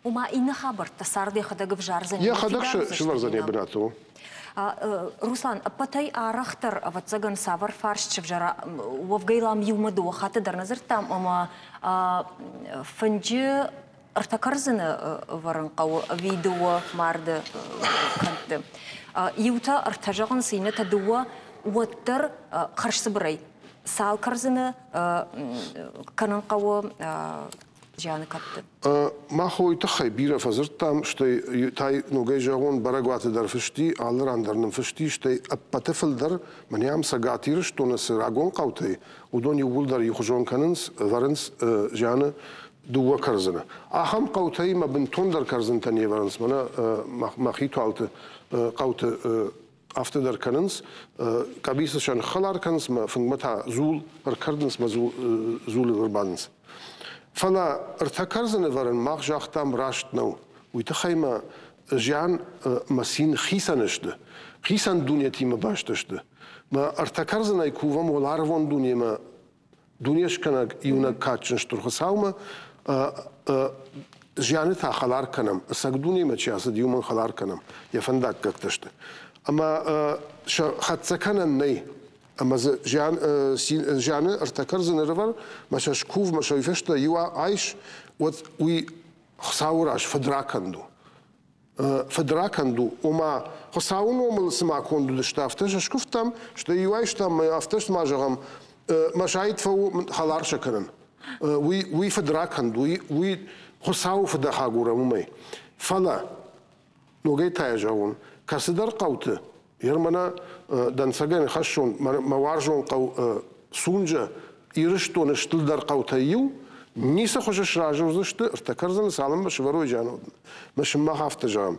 Ома иннӕ хабӕрттӕ цард йӕхӕдӕг ӕвзардзӕни. Йӕхӕдӕг сывӕрдзӕн йӕ бынаты. Руслан, ӕппӕтӕй арӕхдӕр, ӕвӕццӕгӕн, цавӕр фарст сывзӕра? Уӕвгӕ йыл ам иумӕ дыууӕ хатты дӕр нӕ дзырдтам, ӕмӕ фынджы ӕртӕ кӕрдзыны ӕвӕрын хъӕуы ӕви дыууӕ марды кӕндты. Иутӕ ӕртӕ зӕгъынц, иннӕтӕ дыууӕ, уӕддӕр хӕрзцыбырӕй цал кӕрдзыны кӕнын хъӕуы зианы кӕдты? Мах уый тыххӕй бирӕ фӕдзырдтам, стӕй та ногӕй зӕгъон, бӕрӕгуаты дӕр фысти, алы ран дӕр нын фысти, стӕй ӕппӕты фылдӕр мӕнӕ ам Цӕгат Ирыстоны цы рагон хъӕутӕй, уыдон иууылдӕр иухуызон кӕнынц, ӕвӕрынц зианы дыууӕ кӕрдзыны. Ахӕм хъӕутӕй мӕ бынтондӕр кӕрдзынтӕ не вӕрынц, мӕнӕ мӕхи туалты хъӕуты афтӕ дӕр кӕнынц, къӕбицы сӕ ныххӕлар кӕнынц мӕ фынгмӕ та дзул ӕркӕрдынц мӕ дзулыл ӕрбадынц. Фӕлӕ ӕртӕ кӕрдзыны вӕрын мах загътам раст нӕу. Уый тыххӕй мӕ зиан мӕ цин хицӕн сты, хицӕн дунетимӕ баст сты. Мӕ ӕртӕ кӕрдзынӕй кувӕм уӕларвон дунемӕ дунескӕнӕг иунӕг кадджын стыр Хуыцаумӕ, зианы та хӕлар кӕнӕм, ӕцӕг дунемӕ чи ацыд, иумӕ хӕлар кӕнӕм, йӕ фӕндаггӕгтӕ сты. Ӕмӕ сӕ хӕццӕ кӕнӕн нӕй. Ӕмӕ дзы зианы ӕртӕ кӕрдзыны рывӕр, мӕ сӕ скув, мӕ сӕ уый фӕстӕ иу айс, уӕд уый Хуыцауы раз фыдракӕнд у. Фыдракӕнд у, ома Хуыцауы номыл цыма конд уыдысты, афтӕ сӕ скуывтам, стӕй иу айстам, афтӕ цыма зӕгъӕм, мӕ сайд фӕу хӕлар сӕ кӕнын. Уый фыдракӕнд, уый Хуыцауы фыдӕх агурӕм уымӕй. Фӕлӕ, ногӕй та йӕ зӕгъон, кӕцыдӕр хъӕуты, ер мӕнӕ дӕнцӕгӕн хӕссон, мӕ уарзон хъӕу Сунджа, Ирыстоны стылдӕр хъӕутӕй иу, ницы хуызы сразы уыдзысты ӕртӕ кӕрдзыны цалынмӕ сывӕрой зианон. Мӕ сымах афтӕ зӕгъӕм,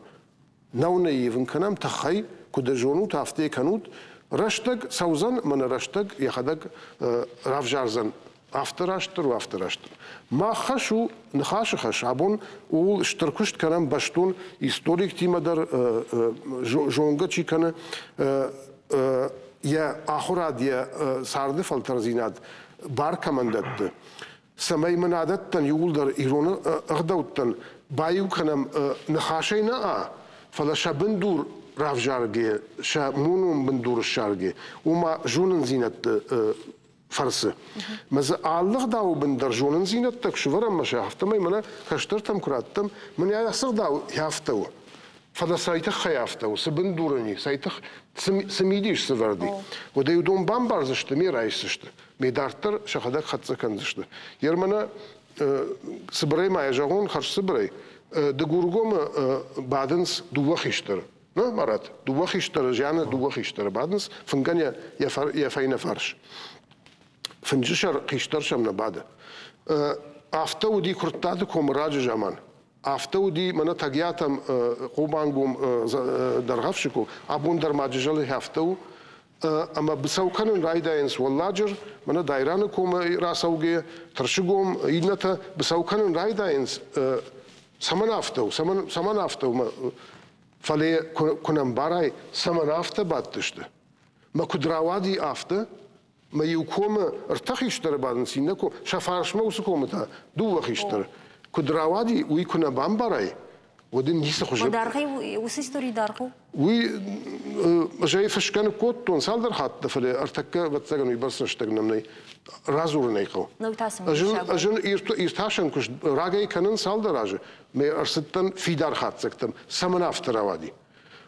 нӕу нӕ ивын кӕнӕм тыххӕй, куыд зонут, афтӕ кӕнут, рӕстӕг цӕудзӕн, мӕнӕ рӕстӕг йӕхӕдӕг равзардзӕн, афтӕ растдӕр у, афтӕ растдӕр. Мах хӕс у, ныхасы хӕс, абон ууыл стыр куыст кӕнӕм бӕстон историктимӕ дӕр зонгӕ чи кӕны, йӕ ахуырад, йӕ царды фӕлтӕрдзинад бар кӕмӕн дӕтты, цӕмӕй мын адӕттӕн иууылдӕр ирон ӕгъдӕуттӕн баиу кӕнӕм ныхасӕй нӕ, фӕлӕ сӕ бындур равзаргӕ, сӕ монон бындур ссаргӕ, уымӕ зонындзинӕдты фӕрцы. Мӕ дзы алы ӕгъдауы бын дӕр зонындзинӕдтӕ куы сывӕрӕм мӕ сӕ афтӕмӕй мӕнӕ кӕстӕртӕм куы раттӕм, мӕнӕ ацы ӕгъдау афтӕ у. Фӕлӕ цӕй тыххӕй афтӕ у, цы бындур ын и, цӕй тых, цы мидис сывӕрд и, уӕд ӕй уыдон бамбардзысты, ме райсдзысты, ме дарддӕр сӕхӕдӕг хӕццӕ кӕндзысты. Йер мӕнӕ цыбырӕй ма йӕ зӕгъон, хӕрзцыбырӕй, Дыгургомы бадынц дыууӕ хистӕры. Ну, Марат, дыууӕ хистӕры, зианы дыууӕ хистӕры бадынц, фынгӕн йӕ фӕйнӕ фарс. Фынджы сӕр хистӕр сӕм нӕ бады. Афтӕ уыди Куырттаты комы раджы заман. Афтӕ уыди мӕнӕ Тӕгиатӕм Хъобангом Дӕргъӕвсы ком, абон дӕр ма Джызӕлы афтӕ у. Ӕмӕ быцӕу кӕнын райдайынц Уӕлладжыр, мӕнӕ Дайраны комӕй рацӕугӕ, Тырсыгом, иннӕтӕ быцӕу кӕнын райдайынц, цӕмӕн афтӕ у, цӕмӕн афтӕ у, фӕлӕ куы нӕ мбарай, цӕмӕн афтӕ бадтысты, мӕ куыд рауади афтӕ, мӕ иу комы ӕртӕ хистӕры бадынц, иннӕ ком, сӕ фарсмӕ уыцы комы та дыууӕ хистӕры. Куыд рауади, уый куы нӕ бамбарай, уӕд ын ницы хуызы. Дӕргъӕй уыцы истори даргъ у? Уый ӕз ӕй фысгӕ ныккодтон цалдӕр хатты, фӕлӕ ӕртӕккӕ, ӕвӕццӕгӕн, уыйбӕрц рӕстӕг нӕм нӕй. Радзурын ӕй хъӕуы. Ӕз ын иртасӕн куыст рагӕй кӕнын цалдӕр азы, мӕ ӕрцыдтӕн фидар хатдзӕгтӕм, цӕмӕн афтӕ рауади.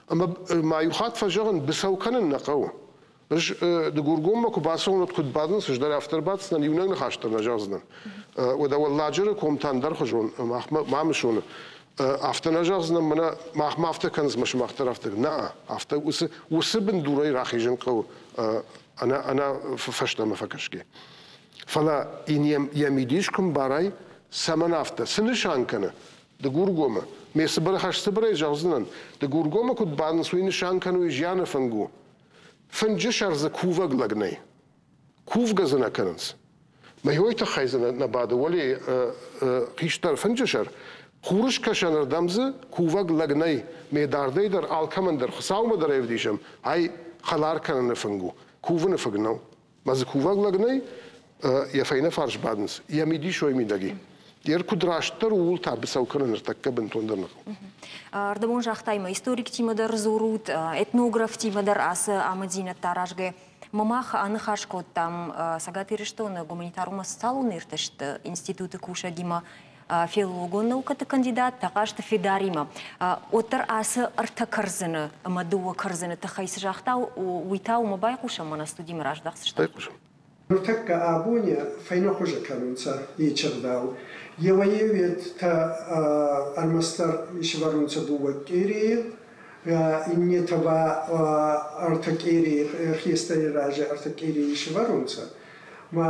Ӕмӕ ма иу хатт фӕзӕгъын, быцӕу кӕнын нӕ хъӕуы. Ӕз Дыгургоммӕ куы бацӕуон, уӕд куыд бадынц, ӕз дӕр афтӕ ӕрбаддзынӕн, иунӕг ныхас дӕр нӕ зӕгъдзынӕн. Уӕдӕ Уӕлладжыры ком та ӕндӕрхуызон, махмӕ Мамысоны. Афтӕ нӕ зӕгъдзынӕн, мӕнӕ махмӕ афтӕ кӕнынц, мӕ сымах дӕр афтӕ. Нӕ, афтӕ уыцы бындурӕй рахизын хъӕуы ӕнӕ, ӕнӕ фӕстӕмӕ фӕкӕсгӕ. Фӕлӕ йын йӕ мидис куы мбарай, цӕмӕн афтӕ, цы нысан кӕны Дыгургомы? Ме цыбыр хӕс цыбырӕй зӕгъдзынӕн, Дыгургомы куыд бадынц, уый нысан кӕны, уый зианы фынг у. Фынджы сӕр дзы кувӕг лӕг нӕй. Кувгӕ дзы нӕ кӕнынц. Мӕ тыххӕй дзы нӕ бады уӕле хистӕр фынджы сӕр. Хурыскӕсӕнырдӕм дзы кувӕг лӕг нӕй. Ме дардӕй дӕр алкӕмӕн дӕр Хуыцаумӕ дӕр ӕвдисӕм, ай хӕлар кӕныны фынг у, кувыны фынг нӕу. Мӕ дзы кувӕг лӕг нӕй, йӕ фӕйнӕ фарс бадынц, йӕ мидисой мидӕги. Йер куыд растдӕр ууыл та быцӕу кӕнын ныртӕккӕ бынтондӕр нӕ хъӕуы. Ардӕмон загътай ма историктимӕ дӕр дзурут, этнографтимӕ дӕр ацы амындзинӕдтӕ аразгӕ. Ма мах аныхас кодтам Цӕгат Ирыстоны гуманитарон социалон иртӕсты институты кусӕгимӕ филологон наукӕты кандидат Тахъазты Фидаримӕ. Уӕддӕр ацы ӕртӕ кӕрдзыны ӕмӕ дыууӕ кӕрдзыны тыххӕй цы загъта, уый та уымӕ байхъусӕм, мӕнӕ студимӕ раздӕхдзыстӕм. Байхъусӕм. Нуртӕккӕ абони фӕйнӕхузи кӕнунцӕ еци гъдау. Еуӕй-еуетӕ ӕрмӕстдӕр исӕвӕрунцӕ дууӕ къерей, иннетӕ ба ӕртӕ къерей, хестӕри рази ӕртӕ къерей исӕвӕрунцӕ. Ма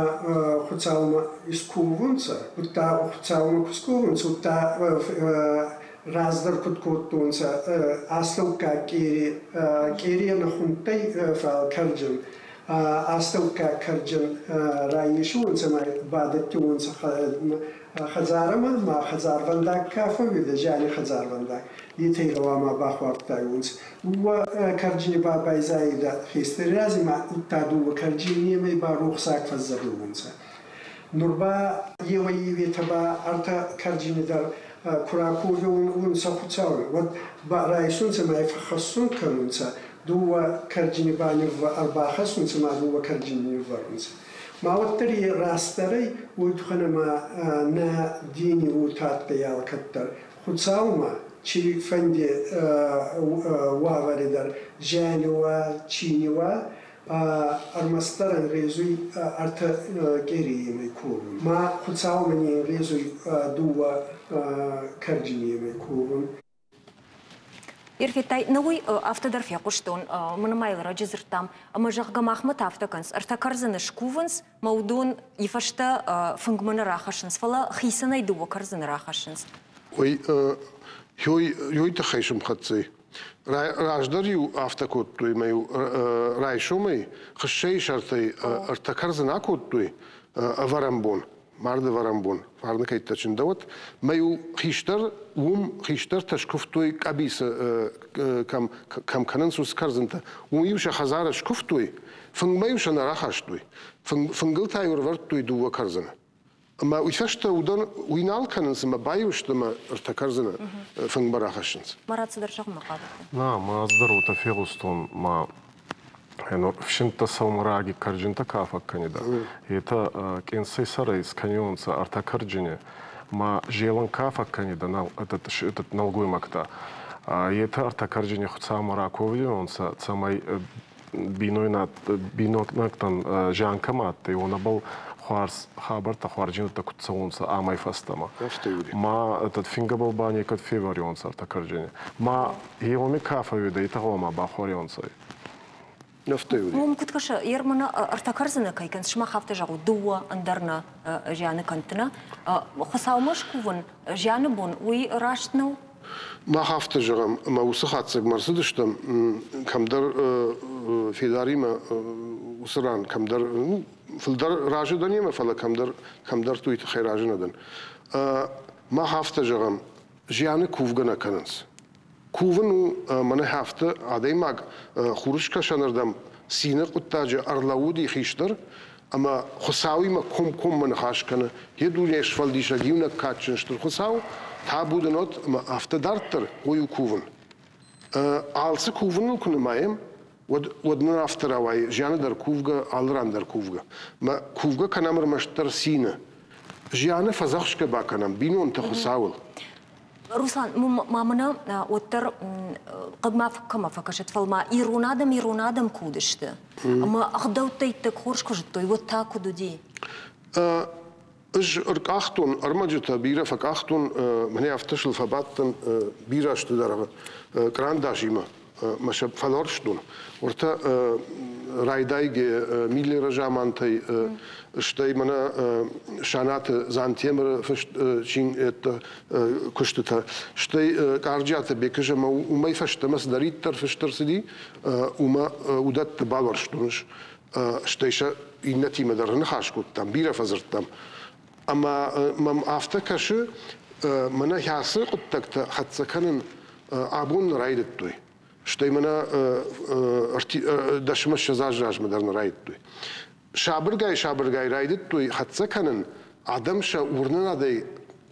Хуцаумӕ исковунцӕ, удта Хуцаумӕ ку исковунцӕ, удта раздӕр куд кодтонцӕ астӕуккаг къери, къерийӕн хундтӕй, фал кӕрдзин астӕуккаг кӕрдзин райесунцӕ ма бадӕттиуонцӕ хӕдзарӕмӕ ма хӕдзарвӕндаг ка фӕууидӕ, зиани хӕдзарвӕндаг, етӕ гъӕуама бахуардтайуонцӕ. Дууӕ кӕрдзини ба байзайидӕ хестӕри рази ма удта дууӕ кӕрдзинемӕй ба рохсаг фӕззӕгъиуонцӕ. Нур ба еуӕй-еуетӕ ба ӕртӕ кӕрдзини дӕр ку раковиунцӕ Хуцауи, уӕд ба райсунцӕ ма фӕххӕссун кӕнунцӕ, дууӕ кӕрдзини ба ӕрбахӕссунцӕ ма дууӕ кӕрдзини ниввӕрунцӕ. Ма уӕддӕр е растдӕр ӕй, уой туххӕн ӕма нӕ дини уотӕ адтӕй алкӕддӕр. Хуцаумӕ цийфӕнди уавӕри дӕр зиани уа, цийни уа, ӕрмӕстдӕр ӕнгъезуй ӕртӕ къериемӕй ковун. Ма Хуцаумӕ не нгъезуй дууӕ кӕрдзинемӕй ковун. Ирфеттай, нӕ уый афтӕ дӕр фехъуыстон, мӕнӕ ма йыл раджы дзырдтам, ӕмӕ зӕгъгӕ махмӕ та афтӕ кӕнынц, ӕртӕ кӕрдзыны скувынц, мӕ уыдон и фӕстӕ фынгмӕ нӕ рахӕссынц, фӕлӕ хицӕнӕй дыууӕ кӕрдзыны рахӕссынц. Ой, ёй тыххӕй сымхӕццӕ. Раздӕр-иу афтӕ кодтой, ӕмӕ-иу райсомӕй хыссӕйы сӕртӕй ӕртӕ кӕрдзыны акодтой ӕвӕрӕн бон. Марды ӕвӕрӕн бон фарны кӕйттӕ чындӕуӕд. Мӕ-иу хистӕр уым хистӕртӕ скуывтой къӕбицы кӕм, кӕм кӕнынц уыцы кӕрдзынтӕ, уым-иу сӕ хӕдзары скуывтой, фынгмӕ-иу сӕ нӕ рахастой. Фынгыл та-иу ӕрӕвӕрдтой дыууӕ кӕрдзыны. Ӕмӕ уый фӕстӕ уыдон уый нал кӕнынц ӕмӕ баиу сты ӕмӕ ӕртӕ кӕрдзыны фынгмӕ рахӕссынц. Марат цыдӕр зӕгъынмӕ хъавыдтӕ? На, ма ӕз дӕр уотӕ фегъустон, ма Ӕфсинттӕ сӕумӕраги кӕрджинтӕ ка фӕккӕнидӕ, етӕ къенсӕй сӕрӕй скӕниуонцӕ ӕртӕ кӕрджини, ма зелӕн ка фӕккӕнидӕ этот нӕлгоймӕгтӕ, етӕ ӕртӕ кӕрджини Хуцаумӕ раковиуонцӕ, цӕмӕй бийнойнӕгтӕн зиан кӕмӕ адтӕй, уонӕбӕл хуарз хабӕрттӕ, хуарзийнӕдтӕ куд цӕунцӕ амӕй фӕстӕмӕ. Ма этот фингӕбӕл ба некӕд февӕриуонцӕ ӕртӕ кӕрджини. Ма еуеми ка фӕууидӕ, етӕ гъӕуама бахуӕриуонцӕ. Уым куыд кӕсы, Ермана ӕртӕ кӕрдзыны кӕй кӕнынц, сымах афтӕ зӕгъут, дыууӕ ӕндӕр нӕ зианы кӕндты нӕ. Хуыцаумӕ скувын зианы бон, уый раст нӕу? Мах афтӕ зӕгъӕм, ӕмӕ уыцы хатдзӕгмӕ ӕрцыдыстӕм, кӕмдӕр Федаримӕ уыцы ран, кӕмдӕр, ну, фылдӕр разы дӕн йемӕ, фӕлӕ кӕмдӕр, кӕмдӕрты уый тыххӕй разы нӕ дӕн. Мах афтӕ зӕгъӕм, зианы кувгӕ нӕ кӕнынц. Кувын у мӕнӕ афтӕ адӕймаг хурыскӕсӕнырдӕм цины хъуыддаджы ӕрлӕууыди хистӕр ӕмӕ Хуыцауимӕ комкоммӕ ныхас кӕны, йӕ дуне сфӕлдисӕг иунӕг кадджын стыр Хуыцау, табу дын уӕд ӕмӕ афтӕ дарддӕр уый у кувын. Алцы кувыныл куы нымайӕм, уӕд, уӕд нын афтӕ рауайы, зианы дӕр кувгӕ, алы ран дӕр кувгӕ. Мӕ кувгӕ кӕнӕм ӕрмӕстдӕр цины. Зианы фӕдзӕхсгӕ бакӕнӕм бинонты Хуыцауыл. Руслан, ма мӕнӕ уӕддӕр хъыг ма кӕмӕ фӕкӕсӕд, фӕлӕ ма ирон адӕм ирон адӕм куы уыдысты, ӕмӕ ӕгъдӕуттӕ иттӕг хорз куы зыдтой, уӕд та куыд уыди? Ӕз ӕркъахтон ӕрмӕджытӕ, бирӕ фӕкъахтон, мӕнӕ афтӕ сыл фӕбадтӕн бирӕ азты дӕргъы кърандасимӕ мӕ сӕ фӕлӕрстон. Уӕртӕ райдайгӕ Миллеры замантӕй, стӕй мӕнӕ Санаты Дзантемыры фыст чингуытӕ, куыстытӕ, стӕй Къарджиаты Бекызы ӕмӕ уымӕй фӕстӕмӕ цыдӕриддӕр фыст ӕрцыди, уымӕ уыдӕтты бавӕрстон ӕз. Стӕй сӕ иннӕтимӕ дӕр ныхас кодтам, бирӕ фӕдзырдтам. Ӕмӕ мӕм афтӕ кӕсы, мӕнӕ ацы хъуыддӕгтӕ хӕццӕ кӕнын абон нӕ райдыдтой. Стӕй мӕнӕ дӕсмӕ ссӕдз азы размӕ дӕр нӕ райдыдтой. Сабыргай-сабыргай райдыдтой хӕццӕ кӕнын, адӕм сӕ уырнынадӕй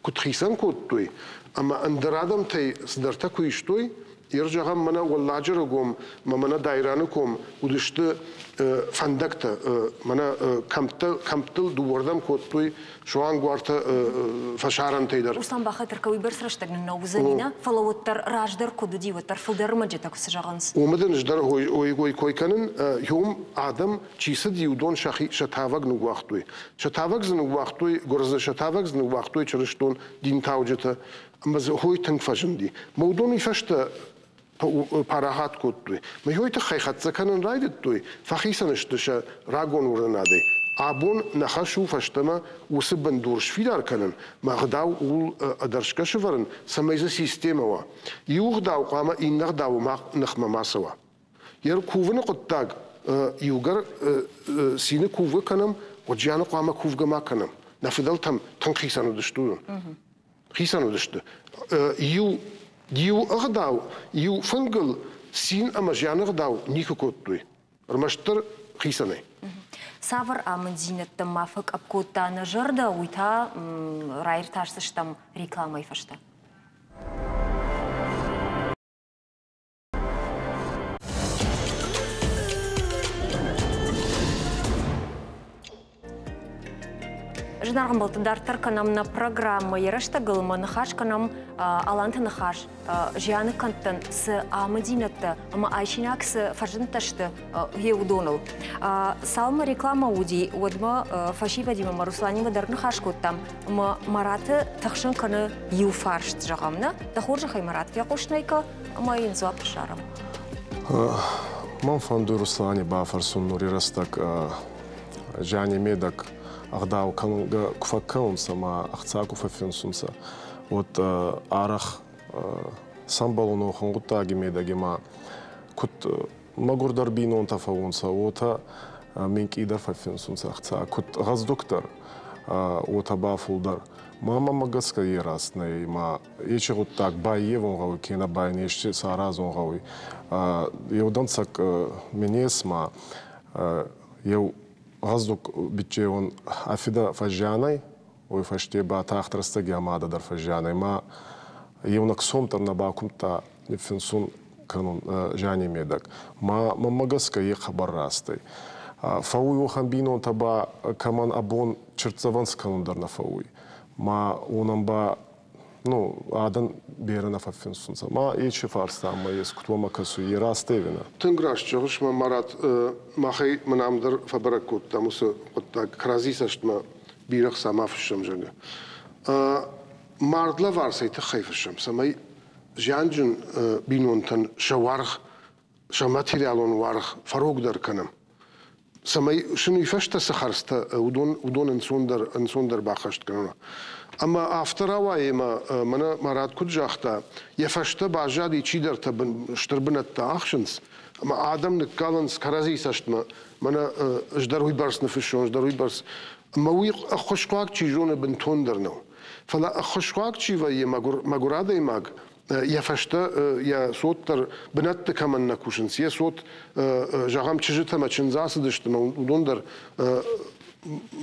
куыд хицӕн кодтой ӕмӕ ӕндӕр адӕмтӕй цыдӕртӕ куы истой, Ир зӕгъӕм, мӕнӕ Уӕлладжыры ком мӕ мӕнӕ Дайраны ком уыдысты фӕндӕгтӕ, мӕнӕ кӕмттӕ, кӕмттыл дыууӕрдӕм кодтой суанг уартӕ фӕсарӕнтӕй дӕр. Руслан бахатыр кӕ, уыйбӕрц рӕстӕг нын нӕ уыдзӕни, нӕ? Фӕлӕ уӕддӕр раздӕр куыд уыди, уӕддӕр фылдӕр ӕрмӕджытӕ куы цы зӕгъынц. Уымы дын ӕз дӕр ой кой кӕнын, уым адӕм чи цыди, уыдон сӕхи сӕ тавӕг ныууагътой. Сӕ тавӕг дзы ныууагътой гуырдзы, сӕ тавӕг дзы ныууагътой чырыстон динтауджытӕ. Ӕмӕ дзы хой тынг фӕзынди. Мӕ уыдон уый фӕстӕ парахат кодтой. Мӕ хойы тыххӕй хӕццӕ кӕнын райдыдтой, фӕхицӕн сты сӕ рагон уырнынадӕй. Абон нӕ хӕс у фӕстӕмӕ уыцы бындур сфидар кӕнын, мӕ ӕгъдау ууыл ӕдӕрсгӕ сывӕрын, цӕмӕй дзы системӕ уа. Иу ӕгъдау хъуамӕ иннӕ ӕгъдауы ныхмӕ ма цӕуа. Йе ркувыны хъуыддаг иугӕр цины кувгӕ кӕнӕм, уӕд зианы хъуамӕ кувгӕ ма кӕнӕм. Нӕ фыдӕлтӕм тынг хицӕн уыдысты уыдон. Хицӕн уыдысты. Иу, иу ӕгъдау, иу фынгыл цин ӕмӕ зианы ӕгъдау никуы кодтой. Ӕрмӕстдӕр хицӕнӕй. Цавӕр амынддзинӕдтӕм ма фӕкъӕпп кодта нӕ зӕрдӕ, уый та раиртасдзыстӕм рекламӕйы фӕстӕ. Зынаргъ ӕмбӕлтты, дарддӕр кӕнӕм нӕ программӕ. Йӕ рӕстӕгыл ма ныхас кӕнӕм Аланты ныхас зианы кӕндтӕн цы амыдзинӕдтӕ ӕмӕ айсинаг цы фӕзындтӕ сты, гъе уыдоныл. Цалынмӕ рекламӕ уыди, уӕдмӕ фӕсивӕдимӕ ӕмӕ Русланимӕ дӕр ныхас кодтам, ӕмӕ Мараты тыхсын кӕны иу фарст, зӕгъӕм, нӕ? Дӕ хорзӕхӕй, Марат, фехъусын ӕй кӕ ӕмӕ йын дзуапп ссарӕм. Мӕн фӕнды Руслани бафӕрсун нури рӕстӕг зиани медӕг ӕгъдау кӕнгӕ ку фӕккӕнунцӕ ма ӕхца ку фӕффинсунцӕ, уӕд арӕх сӕмбӕлун уӕхӕн гъуддаги медӕги ма куд мӕгурдӕр бийнонтӕ фӕуунцӕ, уотӕ минкъийдӕр фӕффинсунцӕ ӕхца, куд гъӕздугдӕр, уотӕ ба фулдӕр. Ма мӕмӕ гӕсгӕ е раст нӕй, ма ечи гъуддаг баййевун гъӕуй кенӕ ба ин ести саразун гъӕуй. Еу дӕнцӕг минес ма еу гъӕздуг биччеун ӕ фидӕ фӕззиан ӕй, уой фӕсте ба тагъд рӕстӕги ӕ мадӕ дӕр фӕззиан ӕй ма еунӕг сом дӕр нӕ бакумдта ниффинсун кӕнун зиани медӕг. Ма мӕнмӕ гӕсгӕ е хъӕбӕр раст ӕй. Фӕууй уӕхӕн бийнонтӕ ба, кӕмӕн ӕ бон чиртдзӕвӕн скӕнун дӕр нӕ фӕууй. Ма уонӕн ба ну, адӕн берӕ нӕ фӕффинсунцӕ. Ма ечи фарста ӕма ес, куд уӕмӕ кӕсуй, е раст ӕви нӕ? Тынг раст зӕгъыс, мӕ Марат, махӕй мын ам дӕр фӕбӕрӕг кодтам уыцы хъуыддаг, кӕрӕдзи цӕстмӕ бирӕ хца ма фыссӕм, зӕгъгӕ. Мард лӕвар цӕй тыххӕй фыссӕм, цӕмӕй зианджын бинонтӕн сӕ уаргъ, сӕ материалон уаргъ фӕрогдӕр кӕнӕм. Цӕмӕй сын уый фӕстӕ цы хӕрдзтӕ, уыдон ӕнцондӕр баххӕст кӕнын. Ӕмӕ афтӕ рауайы, ӕмӕ мӕнӕ Марат куыд загъта, йӕ фӕстӕ баззади чидӕртӕ стыр бынӕттӕ ахсынц, ӕмӕ адӕм ныккалынц кӕрӕдзи цӕстмӕ, мӕнӕ ӕз дӕр уыйбӕрц ныффыссон, ӕз дӕр уыйбӕрц. Ӕмӕ уый ӕххуысхъуаг чи зоны бынтондӕр нӕу. Фӕлӕ ӕххуысхъуаг чи вӕййы мӕгуыр адӕймаг, йӕ фӕстӕ йӕ цот дӕр бынӕтты кӕмӕн нӕ кусынц, йӕ цот, зӕгъӕм, чызджытӕ мӕ чындз ацыдысты, мӕ уыдон дӕр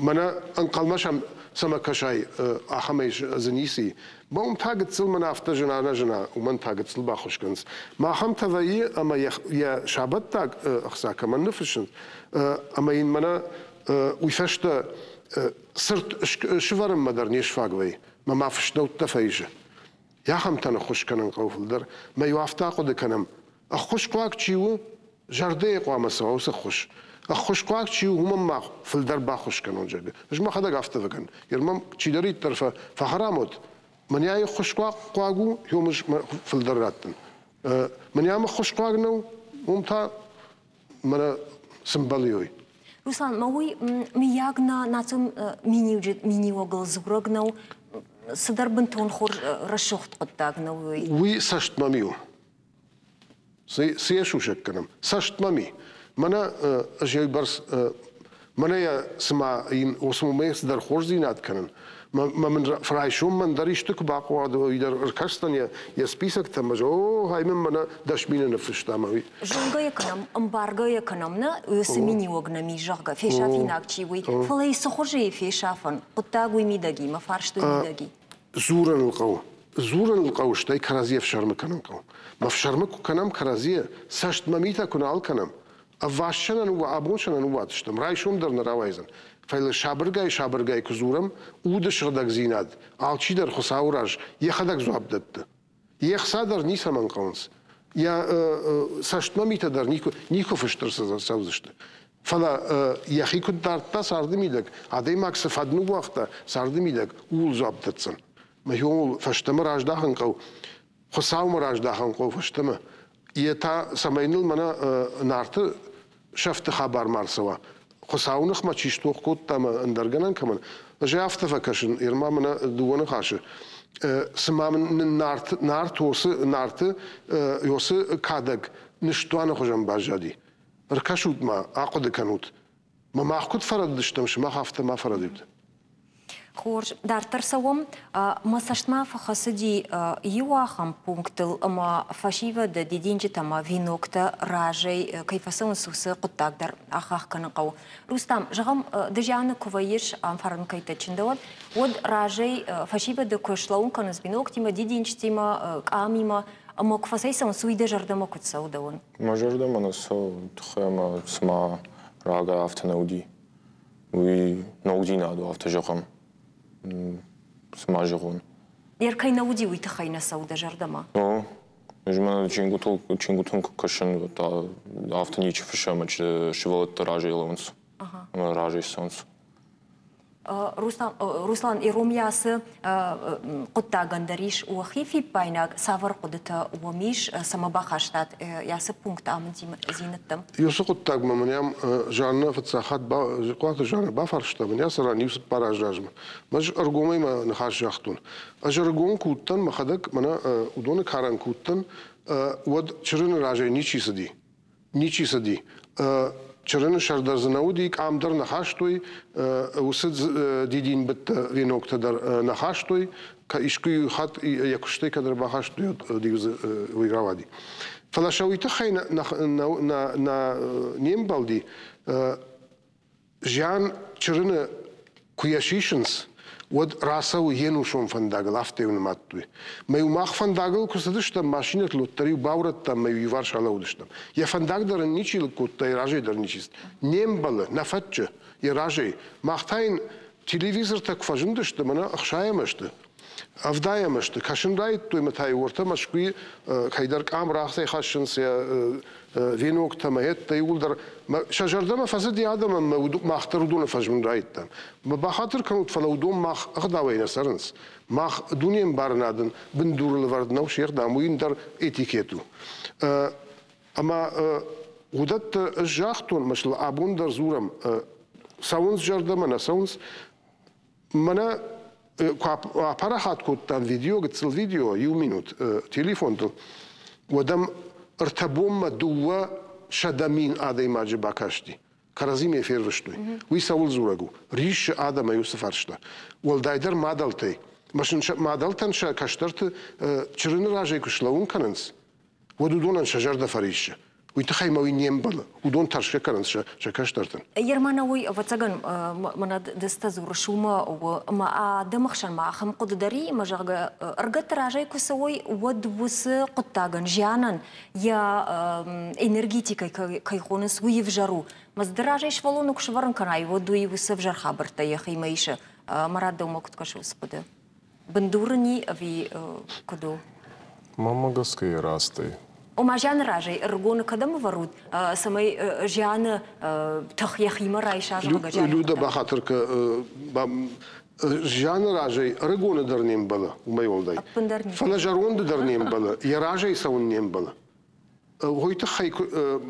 мӕнӕ ӕнхъӕлмӕ сӕм цӕмӕ кӕсай, ахӕмӕй дзы ницы и. Уым та гыццыл мӕн афтӕ зына-нӕзына, уымӕн та гыццыл баххуыс кӕнынц. Махӕмтӕ вӕййы ӕмӕ йӕ сабӕттаг ӕхца кӕмӕн ныффыссынц, ӕмӕ йын мӕнӕ уый фӕстӕ цырт сывӕрынмӕ дӕр не сфаг вӕййы, мӕ ма фыснӕуттӕ фӕисы. Ахӕмтӕн ӕххуыс кӕнын хъӕуы фылдӕр. Мӕ иу афтӕ ахъуыды кӕнӕм, ӕххуысхъуаг чи у, зӕрдӕйы хъуамӕ цӕуа уыцы ӕххуыс. Ӕххуысхъуаг чи у, уымӕн ма фылдӕр баххуыс кӕнон, зӕгъгӕ. Ӕз мӕхӕдӕг афтӕ фӕкӕнын. Йе чидӕриддӕр фӕхӕрам уӕд, мӕнӕ ӕххуысхъуаг у, уым ӕз фылдӕр раттын. Мӕнӕ ам ӕххуысхъуаг нӕу, уым та мӕнӕ цы мбӕлы. Руслан, ма уый мыййаг нӕ национ миниуӕгыл дзурӕг нӕу, цыдӕр бынтон хорз рӕсугъд хъуыддаг нӕу уый? Уый цӕстмӕ ми у. Цы йӕ сусӕг кӕнӕм? Цӕстмӕ ми. Мӕнӕ ӕз бӕрц мӕнӕ йӕ цыма йын уыцы цыдӕр хорздзинад кӕнын, мӕ мын райсом мӕн дӕр исты куы бахъуа, уый дӕр ӕркӕсдзӕн йӕ списоктӕм, ӕз о, ай мын мӕнӕ 10 000 ныффыста мӕ уый. Зонгӕ йӕ кӕнӕм, ӕмбаргӕ йӕ кӕнӕм, нӕ уыцы миниуӕг нӕм ис, зӕгъгӕ, фесафинаг чи уый, фӕлӕ цы хуызы фесафӕн, хъуыддаг уый мидӕги, мӕ фарст уый мидӕги. Дзурын ыл хъӕуы. Дзурын ыл хъӕуы, стӕй кӕрӕдзи ӕфсӕрмы кӕнын хъӕуы. Мӕ фсӕрмы куы кӕнӕм кӕрӕдзийӕ, цӕстмӕ митӕ куы нал кӕнӕм, ӕвваст сӕ абон сӕ нӕ ныууадздзыстӕм, райсом дӕр нӕ рауайдзӕн. Фӕлӕ сабыргай-сабыргай куы дзурӕм, уды сыгъдӕгдзинад алчидӕр Хуыцауы раз йӕхӕдӕг дзуапп дӕтты. Йе хца дӕр ницӕмӕн хъӕуынц, йӕ цӕстмӕ митӕ дӕр никуы фыст ӕрцӕудзысты. Фӕлӕ йӕхи куыд дардта царды мидӕг, адӕймаг цы фӕд ныууагъта царды мидӕг, ууыл дзуапп дӕтдзӕн. Мӕ ууыл фӕстӕмӕ раздахын хъӕуы, Хуыцаумӕ раздахын хъӕуы фӕстӕмӕ. Йе та, цӕмӕй ныл мӕнӕ Нарты сӕфты хабар ма рцӕуа, Хуыцауы ныхмӕ чи стох кодта ӕмӕ ӕндӕр гӕнӕн кӕмӕн, ӕз афтӕ фӕкӕсын, Ирма мӕнӕ дыууӕ ныхасы, цыма мын Нарт Нарты Осы кадӕг ныстуаны хуызӕн баззади. Ӕркӕсут-ма, ахъуыды кӕнут, мӕ мах куыд фӕрӕдыдыстӕм, сымах афтӕ ма фӕрӕдут. Хорз, дарддӕр цӕуӕм. Мӕ цӕстмӕ фӕхӕцыди иу ахӕм пунктыл, ӕмӕ фӕсивӕды дидинджытӕ ӕмӕ веноктӕ разӕй кӕй фӕцӕуынц, уыцы хъуыддаг дӕр ахахх кӕнын хъӕуы. Рустам, зӕгъӕм, ды зианы куы вӕййыс, ам фарн кӕйтӕ чындӕуӕд, уӕд разӕй фӕсивӕды куы слӕууын кӕнынц веноктимӕ, дидинджытимӕ, къамимӕ, ӕмӕ куы фӕцӕйцӕуынц, уый дӕ зӕрдӕмӕ куыд цӕуы дӕуӕн? Мӕ зӕрдӕмӕ нӕ цӕуы, тыххӕй ӕмӕ цыма рагӕй афтӕ нӕ уыди. Уый ногдзинад у, афтӕ зӕгъӕм. Цы ма зӕгъон? Ер кӕй нӕ уыди, уый тыххӕй нӕ цӕуы дӕ зӕрдӕмӕ? О, ӕз мӕ чингуытыл чингуытӕм куы кӕсын, афтӕ ничи фыссы ӕмӕ сывӕллӕттӕ разӕй лӕууынц ӕмӕ разӕй цӕуынц. Руслан, ирон ацы хъуыддагӕн дӕр ис уӕхи фиппаинаг, цавӕр хъуыдытӕ уӕм ис, цӕмӕ бахастат ацы пункт амынддзинӕдтӕм? Уыцы хъуыддагмӕ мын ӕм Жаннӕ фыццаг хатт Хъуаты Жаннӕ бафарста, мын ацы ран иу-цыппар азы размӕ. Ӕз ӕргомӕй мӕ ныхас загътон. Ӕз ӕрыгон куы уыдтӕн, мӕхӕдӕг мӕнӕ уыдоны карӕн куы уыдтӕн, уӕд чырыны разӕй ничи цыди. Ничи цыди. Чырыны сӕр дӕр дзы нӕ уыди, къам дӕр нӕ хастой, уыцы дидинбыдтӕ, веноктӕ дӕр нӕ хастой. Искуы хатт йӕ куыстӕй кӕд ӕрбахастой, уӕд дзы уый рауади. Фӕлӕ сӕ уый тыххӕй не мбӕлди. Зиан чырыны куы йӕ сисынц, уӕд рацӕуы йе нусон фӕндагыл, афтӕ-иу нымадтой. Мӕ-иу мах фӕндагыл куы цыдыстӕм, машинӕтыл уӕддӕр-иу баурӕдтам мӕ-иу иуварс алӕууыдыстӕм. Йӕ фӕндаг дӕр ын ничи лыг кодта, йӕ разӕй дӕр ничи цыд. Не мбӕлы, нӕ фӕтчы йӕ разӕй. Мах та йын телевизортӕ куы фӕзындысты, мӕнӕ ӕхсайӕм ӕзты, ӕвдайӕм ӕзты, кӕсын райдыдтой мӕ та-иу уӕртӕ Мӕскуыйы кӕйдӕр къам рӕгътӕй хӕссынц йӕ веноктӕ мӕ йедтӕ иууылдӕр сӕ зӕрдӕмӕ фӕцыди адӕмӕн мӕ мах дӕр уыдоны фӕзмын райдыдтам. Мӕ бахатыр кӕнут, фӕлӕ уыдон мах ӕгъдауӕй нӕ цӕрынц. Мах дунеӕмбарынадӕн бындурыл ӕвӕрд нӕу се гъдау, уый ӕндӕр этикет у. Ӕмӕ уыдӕттӕ ӕз загътон, ӕмӕ сыл абон дӕр дзурӕм, цӕуынц зӕрдӕмӕ, нӕ цӕуынц. Мӕнӕ куы апарахат кодтам видео, гыццыл видео, иу минут телефонтыл, уӕд ӕм ӕртӕ бонмӕ 200 000 адӕймаджы бакасти. Кӕрӕдзимӕ фервыстой. Уый цӕуыл дзурӕг у? Риссы адӕмӕй уыцы фарста. Уӕлдайдӕр мадӕлтӕй. Мадӕлтӕн сӕ кӕстӕрты чырыны разӕй куы слӕууын кӕнынц, уӕд уыдонӕн сӕ зӕрдӕ фӕриссы. Уый тыххӕй мӕ уый не мбӕлы. Уыдон тӕрсгӕ кӕнынц сӕ кӕстӕртӕн. Ермана уый, ӕвӕццӕгӕн, мӕнӕ дыстӕ дзурыс, уымӕ ӕмӕ адӕмы хсӕнмӕ ахӕм хъуыды дӕр и, ӕмӕ, зӕгъгӕ, ӕргӕтты разӕй куы цӕуой, уӕд уыцы хъуыддагӕн, зианӕн йӕ энергетикӕй кӕй хонынц, уый ӕвзӕр у. Мӕ дзы разӕй сывӕллоны куы сӕвӕрын кӕнай, уӕд уый уыцы ӕвзӕр хабӕрттӕ йӕхимӕ исы. Марат, дӕумӕ куыд кӕсы уыцы хъуыды? Бындур ын и ӕви куыд у? Мӕнмӕ гӕсгӕ йӕ растӕй. Ома зианы разӕй ӕрыгоны кӕдӕм ӕвӕрут, цӕмӕй зианы тых йӕхимӕ райса, зӕгъгӕ, зианы Люда бахатыр зианы разӕй ӕрыгоны дӕр не мбӕлы, уымӕй уӕлдай. Ӕппындӕр не Фӕлӕ зӕронды дӕр не мбӕлы, йӕ разӕй цӕуын не мбӕлы. Уый тыххӕй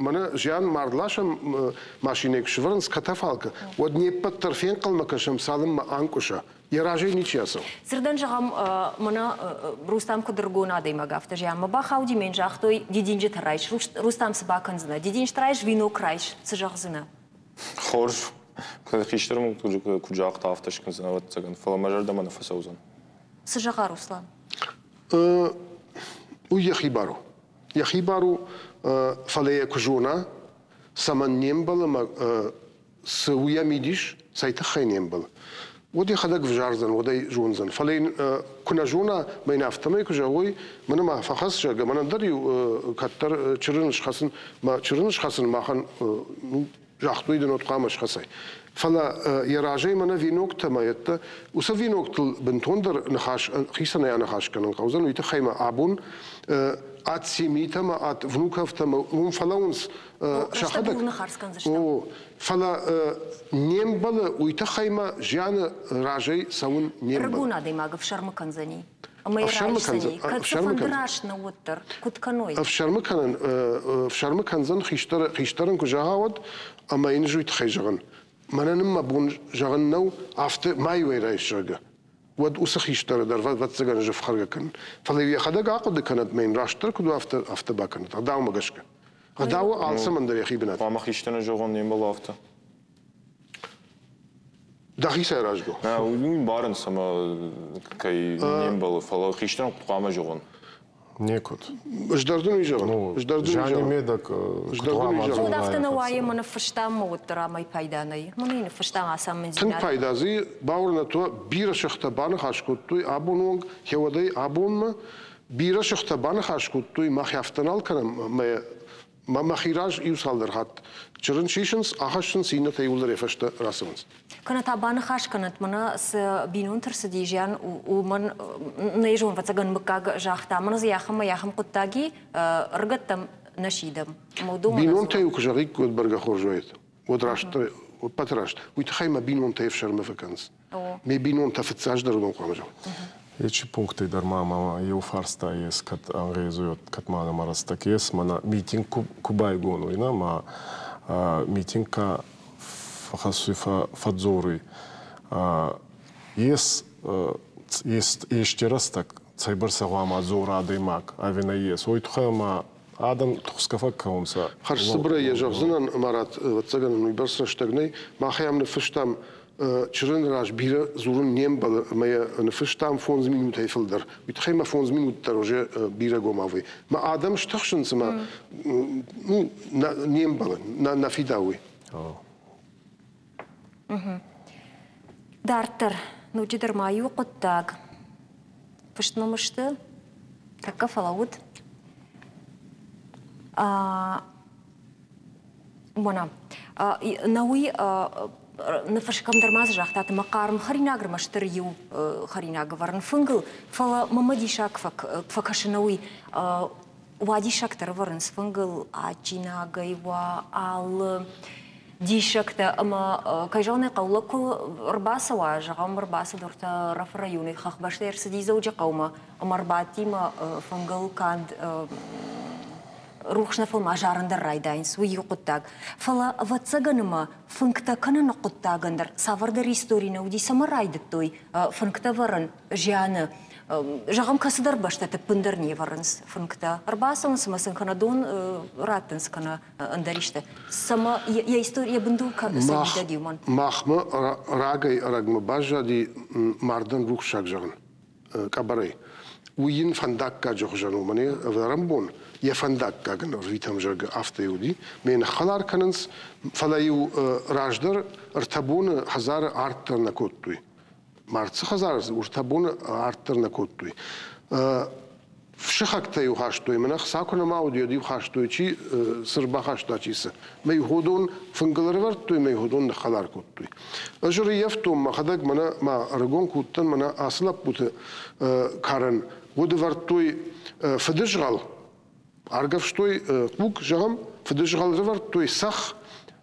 мӕнӕ зиан мардласӕн машинӕйы куы сӕвӕрынц катафалкы, уӕд не ппӕт дӕр фенхъӕлмӕ кӕсӕм, цалынмӕ анкъуыса. Йӕ разӕй ничи ацӕуы. Дзырдӕн зӕгъӕм, мӕнӕ Рустам куыд ӕрыгон адӕймаг, афтӕ зианмӕ бахауди, мӕ йын загътой, дидинджытӕ райс. Рустам, цы бакӕндзынӕ? Дидинджытӕ райс, венок райс, цы зӕгъдзынӕ? Хорз. Хистӕр мын куыд загъта, афтӕ скӕндзӕн, ӕвӕццӕгӕн, фӕлӕ мӕ зӕрдӕмӕ нӕ фӕцӕудзӕн. Цы зӕгъа Руслан? Уый йӕхи бар у. Йӕхи бар у, фӕлӕ йӕ куы зона, цӕмӕн не мбӕлы ӕмӕ цы у йӕ мидис, цӕй тыххӕй не мбӕлы, уӕд йӕхӕдӕг взардзӕн, уӕд ӕй зондзӕн. Фӕлӕ йын куы нӕ зона, мӕ йын афтӕмӕй куы зӕгъой, мӕнӕ ма фӕхӕц, зӕгъгӕ, мӕнӕн дӕр иу кӕддӕр чырын схӕцын, мӕ чырын схӕцын махӕн загътой дын, уӕд хъуамӕ схӕцай. Фӕлӕ йӕ разӕй мӕнӕ веноктӕ мӕ йедтӕ, уыцы веноктыл бынтондӕр ныхас, хицӕнӕй аныхас кӕнын хъӕудзӕн, уый тыххӕй ма абон от семитӕ ӕмӕ от внуковтӕ уым фӕлӕууынц сӕхӕдӕг. О, фӕлӕ не мбӕлы, уый тыххӕй ма зианы разӕй цӕуын не мбӕлы. Ӕрыгон адӕймаг ӕфсӕрмы кӕндзӕни. Ӕмӕ йӕ райсдзӕни, кӕд цыфӕнды раст нӕ уӕддӕр, куыд кӕной? Ӕфсӕрмы кӕнын, ӕфсӕрмы кӕндзӕн хистӕр, хистӕрӕн куы зӕгъа, уӕд, ӕмӕ йын ӕз уый тыххӕй зӕгъын. Мӕнӕн ын мӕ бон зӕгъын нӕу, афтӕ ма-иу ӕй райс, зӕгъгӕ. Уӕд уыцы хистӕры дӕр ӕвӕццӕгӕн ӕз ӕфхӕргӕ кӕнын. Фӕлӕ-иу йӕхӕдӕг ахъуыды кӕнӕд, мӕ йын растдӕр куыд у, афтӕ, афтӕ бакӕнӕд, ӕгъдаумӕ гӕсгӕ. Ӕгъдауы алцӕмӕн дӕр йӕхи бынат. Хъуамӕ хистӕрӕн зӕгъон не мбӕлы афтӕ. Дӕхицӕй аразгӕ. Нӕ, уый мбарынц ӕмӕ кӕй не мбӕлы, фӕлӕ хистӕрӕн хъуамӕ зӕгъон. Некуыд. Ӕз дӕр дын уый зӕгъын. Ӕз дӕр дын уый зӕгъын. медӕг Ӕз дӕр дын уый зӕгъын. Уӕд афтӕ нӕ уайы, мӕ ныффыстам мӕ уӕддӕр амӕй пайда нӕй. Мӕнӕ ныффыстам ацамындзинад. Тынг пайда дзы бауырнӕд уӕ, бирӕ сыхтӕ баныхас кодтой абоны онг, хеуӕдӕй абонмӕ бирӕ сыхтӕ баныхас кодтой, мах афтӕ нал кӕнӕм, мӕ Мӕ мӕхи раз иу цалдӕр хатт чырын сисынц, ахӕссынц, иннӕтӕ иуылдӕр йӕ фӕстӕ рацӕуынц. Кӕнӕ та баныхас кӕнӕт, мӕнӕ цы бинонты рцыди зиан, уымӕн нӕ зон, ӕвӕццӕгӕн, мыггаг загъта, мӕнӕ дзы ахӕм ахӕм хъуыддаги ӕрыгӕттӕм нӕ сидӕм. Бинонтӕ-иу куы зӕгъиккой, уӕд бӕргӕ хорз уаид. Уӕд раст, ӕппӕты раст. Уый тыххӕй мӕ бинонтӕ ӕфсӕрмы фӕкӕнынц. Ме бинонтӕ фыццаджыдӕр уыдон хъуамӕ зӕгъон. Ечи пунктӕй дӕр ма мӕмӕ еу фарста ес, кӕд ӕнгъезуй, кӕд ма нӕмӕ рӕстӕг ес, мӕнӕ митинг ку байгон уй, нӕ ма митинг ка фӕхӕссуй, фӕдздзоруй. Ес, ести рӕстӕг цӕйбӕрцӕ гъуама дзора адӕймаг ӕви нӕййес, уой туххӕй ма адӕм тухсгӕ фӕккӕунцӕ. Хӕрзцыбырӕй йӕ зӕгъдзынӕн, Марат, ӕвӕццӕгӕн ын уыйбӕрц рӕстӕг нӕй. Мах ӕм ныффыстам чырыны раз бирӕ дзурын не мбӕлы ӕмӕ йӕ ныффыстам 5 минутӕй фылдӕр. Уый тыххӕй мӕ 5 минут дӕр уже бирӕгомау вӕййы. Мӕ адӕм стыхсынц ӕмӕ ну, не мбӕлы, нӕ фидауы. Дарддӕр ноджыдӕр ма иу хъуыддаг. Фыст мӕм сты, тӕккӕ фӕлӕууыд. Мона, науи ныффыс кӕмдӕр ма дзы загътат, мӕ хъарм хӕринаг ӕрмӕстдӕр иу хӕринаг ӕвӕрын фынгыл, фӕлӕ мӕмӕ диссаг фӕкӕсы науи уадиссагдӕр ӕвӕрынц фынгыл адджинагӕй уа алы диссӕгтӕ ӕмӕ кӕй зӕгъын ӕй хъӕуы, лӕг куы ӕрбацӕуа, зӕгъӕм, ӕрбацыд ӕртӕ Ӕрӕфы районы хӕхбӕстӕй ӕрцыди Дзӕуджыхъӕумӕ ӕмӕ ӕрбадтимӕ фынгыл канд рухс нӕ, фӕлӕ ма зарын дӕр райдайынц, уый иу хъуыддаг. Фӕлӕ, ӕвӕццӕгӕн ӕмӕ фынгтӕ кӕныны хъуыддагӕн дӕр цавӕрдӕр истори нӕ уыди, цӕмӕ райдыдтой фынгтӕ вӕрын зианы. Зӕгъӕм, кӕцыдӕр бӕстӕты ӕппындӕр не вӕрынц фынгтӕ. Ӕрбацӕуынц ӕмӕ сын кӕнӕ дон раттынц, кӕнӕ ӕндӕр исты. Цӕмӕ йӕ истори йӕ бындур цӕмидӕг уымӕн? Махмӕ рагӕй-ӕрӕгмӕ баззади мардӕн рухсаг зӕгъын къӕбӕрӕй. Уый йын фӕндаггаджы хуызӕн у, мӕнӕ ӕвӕрӕн бон йӕ фӕндаггаг ын ӕрвитӕм, зӕгъгӕ, афтӕ уыди. Ме ныххӕлар кӕнынц, фӕлӕ-иу раздӕр ӕртӕ боны хӕдзары арт дӕр нӕ кодтой. Мард цы хӕдзары ӕртӕ боны арт дӕр нӕ кодтой. Сыхӕгтӕ-иу хастой, мӕнӕ хца куы нӕма уыди, уӕд-иу хастой, чи цы рбахаста, чи цы. Мӕ уыдон фынгыл ӕрӕвӕрдтой, мӕ уыдон ныххӕлар кодтой. Ӕз ӕрыййӕфтон мӕхӕдӕг, мӕнӕ ма ӕрыгон куы уыдтӕн, мӕнӕ ацы лӕппуты карӕн, уӕд ӕвӕрдтой фыдызгъӕл, аргӕвстой хъуг, зӕгъӕм, фыдызгъӕл ӕрӕвӕрдтой цӕхх,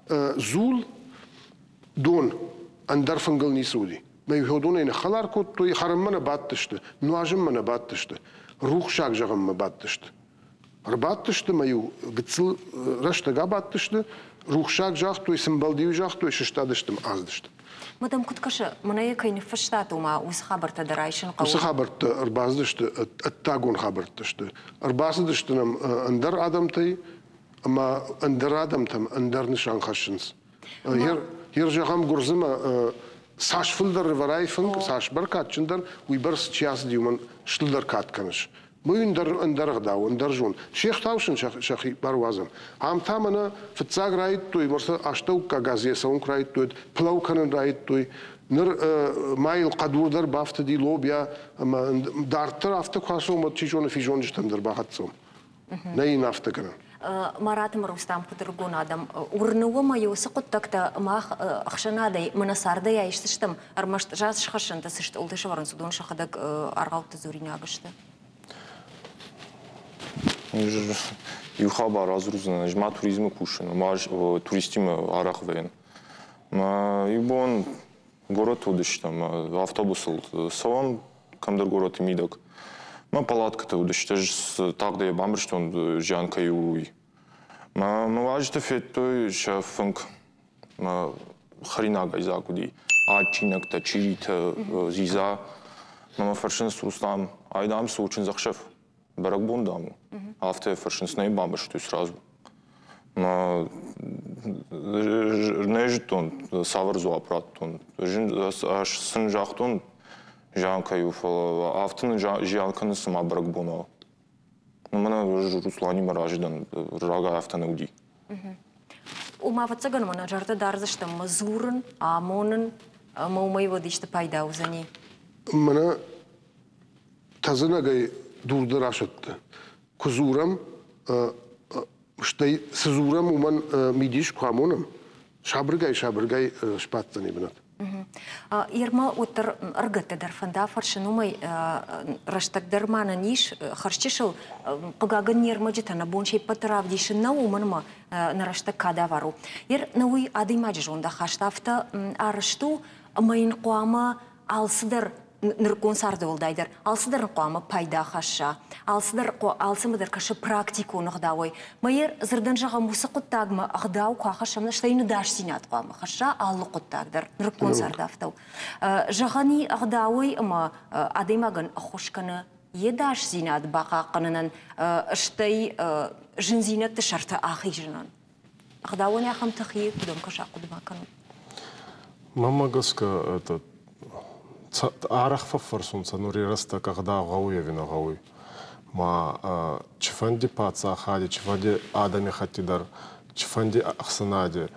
дзул, дон, ӕндӕр фынгыл ницы уыди. Мӕ уыдонӕй ныххӕлар кодтой, хӕрынмӕ нӕ бадтысты, нуазынмӕ нӕ бадтысты, рухсаг зӕгъынмӕ бадтысты. Ӕрбадтысты мӕ-иу гыццыл рӕстӕг абадтысты, рухсаг загътой, сымбӕлд-иу загътой, сыстадысты ӕмӕ ацыдысты. Мадам куыд кӕсы, мӕнӕ йӕ кӕй ныффыстат, ома уыцы хабӕрттӕ дӕр айсын хъӕуы? Уыцы хабӕрттӕ ӕрбацыдысты, ӕддагон хабӕрттӕ сты. Ӕрбацыдысты нӕм ӕндӕр адӕмтӕй ӕмӕ ӕндӕр адӕмтӕм ӕндӕр нысан хӕссынц. Ер зӕгъӕм, Гуырдзымӕ цас фылдӕр ӕвӕрай фынг, цас бӕркадджындӕр, уыйбӕрц чи ацыди, уымӕн стылдӕр кад кӕныс. Уый ӕндӕр, ӕндӕр ӕгъдау, ӕндӕр зонд. Се хтау сын сӕхи бар уадзӕм. Ам та мӕнӕ фыццаг райдыдтой, мӕрдты астӕуккаг Азийӕ цӕуын куы райдыдтой, плау кӕнын райдыдтой. Ныр ма йыл хъӕдур дӕр бафтыди лобиа ӕмӕ дарддӕр афтӕ куы ацӕуӕм, уӕд чи зоны физонджытӕм дӕр бахӕццӕ уӕм. Нӕ йын афтӕ кӕнӕм. Марат ӕмӕ Рустам куыд ӕрыгон адӕм, уырны уӕ ӕмӕ уыцы хъуыддӕгтӕ мах ӕхсӕнадӕй мӕнӕ цардӕй айсдзыстӕм, ӕрмӕст заз схӕссӕнтӕ цы стъолты сӕвӕрынц, уыдон сӕхӕдӕг аргъӕутты дзуринаг сты. Иу хабар радзурдзынӕн, ӕз ма туризмы кусын, ма туристимӕ арӕх вӕййын. Мӕ иу бон горӕты уыдыстӕм, автобусыл цӕуӕм кӕмдӕр горӕты мидӕг. Мӕ палаткӕтӕ уыдысты, ӕз тагъд ӕй бамбӕрстон, зиан кӕй у, уый. Мӕ мӕ уазджытӕ федтой сӕ фынг. Мӕ хӕринагӕй дзаг уыди. Адджинӕгтӕ, чъиритӕ, дзидза. Мӕ мӕ фӕрсынц, Руслан, ай дам цы у чындзӕхсӕв? Бӕрӕгбон дам у. Афтӕ фӕрсынц, нӕ бамбӕрстой сразу. Нӕ зыдтон, цавӕр дзуапп радтон. Ӕз сын загътон, зиан кӕй у, фӕлӕ афтӕ нын зиан кӕны, цыма бӕрӕгбон уа. Мӕнӕ Русланимӕ разы дӕн, рагӕй афтӕ нӕ уыди. Ома, ӕвӕццӕгӕн, мӕнӕ зӕрдӕ дардзыстӕм мӕ дзурын, амонын, ӕмӕ уымӕй уӕд исты пайда уыдзӕни. Мӕнӕ тӕдзынӕгӕй дур дӕр асӕтты. Куы дзурӕм, Стӕй цы дзурӕм, уымӕн мидис куы амонӕм, сабыргай-сабыргай сбаддзӕни бынат. Ерма уӕддӕр ӕрыгӕттӕ дӕр фӕнда фӕрсын, уымӕй рӕстӕг дӕр ма нын ис хӕрзчысыл. Хъыгагӕн, не рмӕджытӕ нӕ бон се ппӕт равдисын нӕу, уымӕн ӕмӕ нӕ рӕстӕг кадавар у. Ер нӕ уый адӕймаджы зондахаст афтӕ арӕзт у, ӕмӕ йын хъуамӕ алцыдӕр нырыккон царды уӕлдайдӕр алцыдӕр хъуамӕ пайда хӕсса, алцыдӕр алцӕмӕ дӕр кӕсы практикон ӕгъдауӕй. Мӕ дзырдӕн зӕгъӕм, уыцы хъуыддагмӕ ӕгъдау куы ахӕссӕм, стӕй ныдасдзинад хъуамӕ хӕсса алы хъуыддаг дӕр нырыккон царды афтӕ у. Зӕгъӕн и ӕгъдауӕй ӕмӕ адӕймагӕн ӕххуыс кӕны йе дасдзинад бахъахъхъӕнынӕн, стӕй зындзинӕдты сӕрты ахизынӕн. Ӕгъдауӕн ахӕм тых и, куыд ӕм кӕса, хъуыды ма кӕнут? Мӕнмӕ гӕсгӕ, это арӕх фӕффӕрсунцӕ, нури рӕстӕг ӕгъдау гъӕуй ӕви нӕ гъӕуй. Ма чифӕнди паддзахади, чифӕнди адӕмихатти дӕр, чифӕнди ӕхсӕнади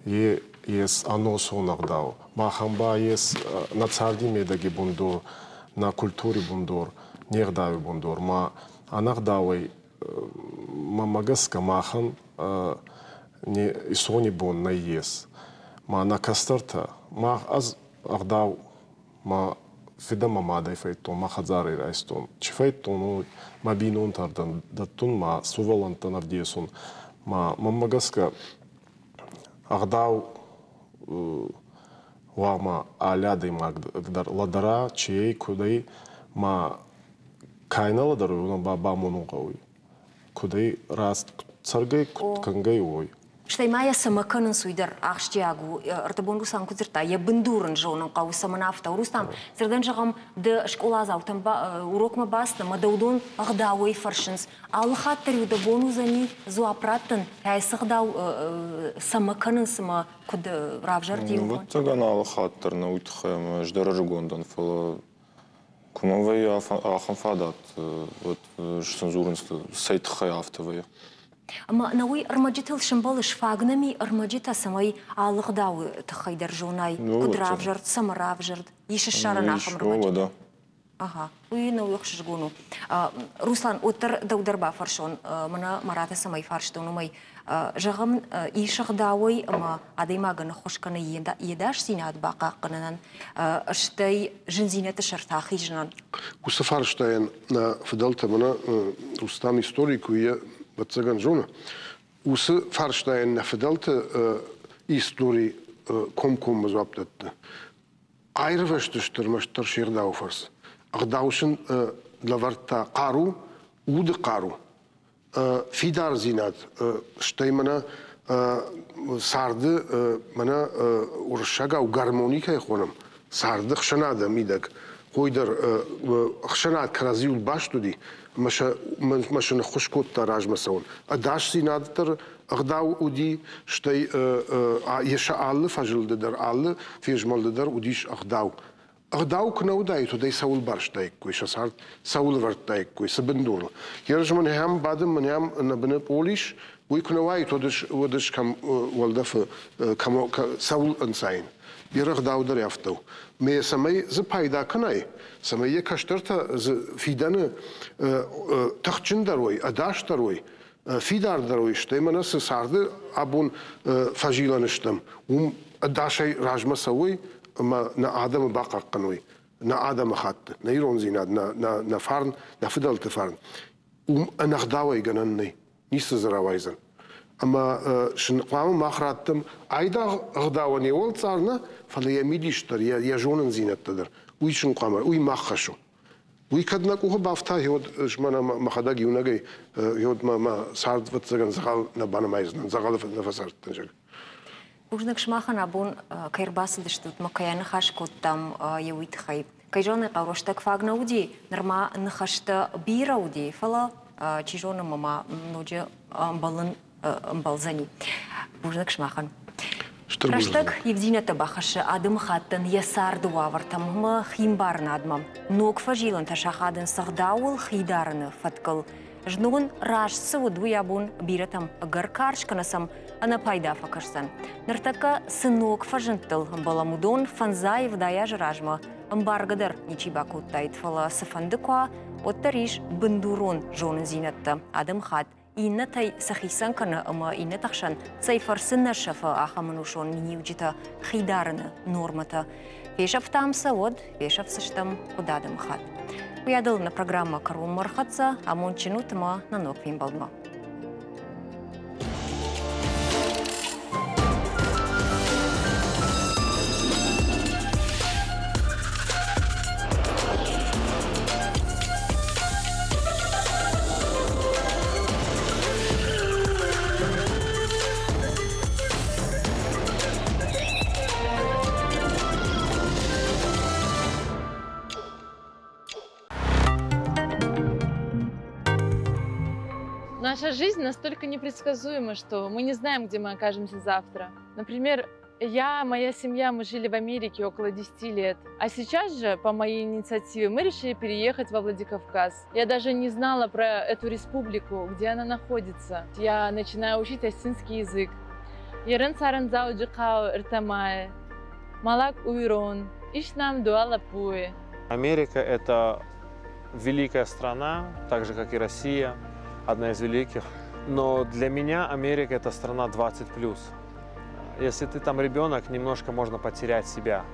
е ес ӕносон ӕгъдау. Махӕн ба ес нӕ царди медӕги бундор, нӕ культури бундор, не гъдауи бундор. Ма ӕнӕгъдауӕй мӕмӕ гӕсгӕ махӕн не исони бон нӕййес. Ма нӕ кӕстӕртӕ, мах ӕз ӕгъдау мӕ фидӕ мӕ мадӕй фӕйдтон, мӕ хӕдзарӕй райстон. Чи фӕйдтон, уой мӕ бийнонтӕ дӕттун, мӕ сувӕллӕнттӕн ӕвдесун. Ма мӕнмӕ гӕсгӕ ӕгъдау уагъмӕ алли адӕймаг дӕр лӕдӕра, чи ӕй, куд ӕй, ма ка нӕ лӕдӕруй, уонӕн ба бамонун гъӕуй, куд ӕй раст цӕргӕй, куд кӕнгӕй, уой. Стӕй ма йӕ цӕмӕ кӕнынц, уый дӕр ахсджиаг у. Ӕрдӕбон Руслан куыд дзырдта, йӕ бындур ын зонын хъӕуы, цӕмӕн афтӕ у. Рустам, дзырдӕн зӕгъӕм, ды скъоладзаутӕм урокмӕ бацыд ӕмӕ дӕ уыдон ӕгъдауӕй фӕрсынц. Алы хатт дӕр-иу дӕ бон уыдзӕни дзуапп раттын, цы ӕгъдау цӕмӕ кӕнынц ӕмӕ куыд равзӕрди? Ӕвӕццӕгӕн, алы хатт дӕр нӕ уый тыххӕй ӕмӕ ӕз дӕр ӕрыгон дӕн, фӕлӕ куы мӕм вӕййы ахӕм фадат, уӕд сын дзурынц, цӕй тыххӕй афтӕ вӕййы. Ӕмӕ нӕ уый ӕрмӕджытыл сӕмбӕлыс, фаг нӕм и ӕрмӕджытӕ, цӕмӕй алы ӕгъдауы тыххӕй дӕр зонай, куыд равзӕрд, цӕмӕ равзӕрд, ис ссарӕн ахӕм ӕрмӕджытӕ? Ага, уый нӕу ӕхсызгон у. Руслан, уӕддӕр дӕу дӕр бафӕрсон, мӕнӕ Мараты цӕмӕй фарстон, уымӕй. Зӕгъӕм, ис ӕгъдауӕй ӕмӕ адӕймагӕн ӕххуыс кӕны йе дасдзинад бахъахъхъӕнынӕн, стӕй зындзинӕдты сӕрты ахизынӕн. Уыцы фарстайӕн нӕ фыдӕлтӕ мӕнӕ Рустам историк у, йӕ ӕвӕццӕгӕн зоны. Уыцы фарстайӕн нӕ фыдӕлты истори комкоммӕ дзуапп дӕтты. Аирвӕзтысты ӕрмӕстдӕр се гъдауы фӕрцы. Ӕгъдау сын лӕвӕрдта хъару, уды хъару, фидардзинад, стӕй мӕнӕ царды мӕнӕ уырыссагау гармони кӕй хонӕм, царды ӕхсӕнады мидӕг хой дӕр ӕхсӕнад кӕрӕдзиуыл баст уыди ӕмӕ сӕ ныххуыс кодта размӕ цӕуын. Ӕдасдзинад дӕр ӕгъдау уыди, стӕй йӕ сӕ алы фӕзылды дӕр, алы фезмӕлды дӕр уыдис ӕгъдау. Ӕгъдау куы нӕ уыдаид, уӕд ӕй цӕуыл барстаиккой, сӕ цард цӕуыл ӕвӕрдтаиккой, цы бындурыл. Ерыс мын ахӕм бадын, мын ахӕм нӕ быны пъол ис, уый куы нӕ уаид, уӕд ӕз, уӕд ӕз кӕм уӕлдӕфы кӕм, цӕуыл ӕнцаин. Йе рӕгъдау дӕр афтӕ у. Ме цӕмӕй дзы пайда кӕнай, цӕмӕй йӕ кӕстӕртӕ дзы фидӕны тыхджындӕр уой, ӕдасдӕр уой, фидардӕр уой, стӕй мӕнӕ цы царды абон фӕзилӕн стӕм, уым ӕдасӕй размӕ цӕуой ӕмӕ нӕ адӕмы бахъахъхъӕной, нӕ адӕмыхатты, нӕ ирондзинад, нӕ фарн, нӕ фыдӕлты фарн. Уым ӕнӕгъдауӕй гӕнӕн нӕй, ницы дзы рауайдзӕн. Ӕмӕ сын хъуамӕ мах раттӕм айдагъ ӕгъдауӕн йӕ уӕлцъар нӕ, фӕлӕ йӕ мидис дӕр, йӕ зонындзинӕдтӕ дӕр. Уый сын хъуамӕ, уый мах хӕс у. Уый кӕд нӕ къухы бафта, уӕд ӕз мӕнӕ мӕхӕдӕг иунӕгӕй, уӕд мӕ мӕ цард, ӕвӕццӕгӕн, дзӕгъӕл нӕ банымайдзынӕн, дзӕгъӕлы нӕ фӕцардтӕн, зӕгъ. Бузныг сымахӕн абон кӕй ӕрбацыдыстут ӕмӕ кӕй аныхас кодтам йӕ уый тыххӕй. Кӕй зӕгъын ӕй хъӕуы, рӕстӕг фаг нӕ уыди, нырма ныхӕстӕ бирӕ уыди, фӕлӕ чи зоны ӕмӕ ма ноджы ӕмбӕлын ӕмбӕлдзӕни. Бузныг сымахӕн. Рӕстӕг ивдзинӕдтӕ бахӕссы адӕмыхаттӕн йӕ царды уавӕртӕм ӕмӕ химбарынадмӕ. Ног фӕзилӕнтӕ сахадынц ӕгъдауыл хи дарыны фӕткыл. Знон раст цы уыд, уый абон бирӕтӕм ӕгӕр карз кӕнӕ сӕм ӕнӕпайда фӕкӕсдзӕн. Ныртӕккӕ цы ног фӕзындтыл ӕмбӕлӕм, уыдон фӕндзай ӕвдай азы размӕ ӕмбаргӕ дӕр ничи бакодтаид, фӕлӕ цыфӕнды куы уа, уӕддӕр ис бындурон зонындзинӕдтӕ. Адӕмыхатт Иннӕтӕй цы хицӕн кӕны ӕмӕ иннӕты хсӕн цӕй фӕрцы нӕ сӕфы ахӕм ӕнусон миниуджытӕ, хи дарыны нормӕтӕ. Фесӕфтам сӕ, уӕд фесӕфдзыстӕм куыд адӕмыхатт. Уыйадыл нӕ программӕ кӕронмӕ ӕрхӕццӕ, амондджын ут ӕмӕ нӕ ног фембӕлдмӕ. Наша жизнь настолько непредсказуема, что мы не знаем, где мы окажемся завтра. Например, я, моя семья, мы жили в Америке около 10 лет. А сейчас же, по моей инициативе, мы решили переехать во Владикавказ. Я даже не знала про эту республику, где она находится. Я начинаю учить осетинский язык. Ерын царын Дзӕуджыхъӕуы ӕртӕ Малак у ирон. Ис нӕм дыууӕ лӕппуйы. Америка – это великая страна, так же, как и Россия, одна из великих. Но для меня Америка – это страна 20+. Если ты там ребенок, немножко можно потерять себя.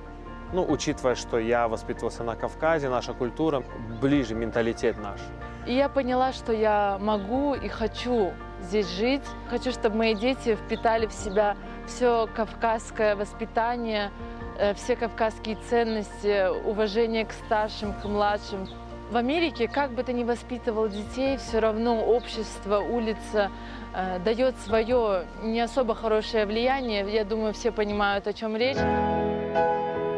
Ну, учитывая, что я воспитывался на Кавказе, наша культура, ближе менталитет наш. И я поняла, что я могу и хочу здесь жить. Хочу, чтобы мои дети впитали в себя все кавказское воспитание, все кавказские ценности, уважение к старшим, к младшим. В Америке, как бы ты ни воспитывал детей, все равно общество, улица дает свое не особо хорошее влияние. Я думаю, все понимают, о чем речь.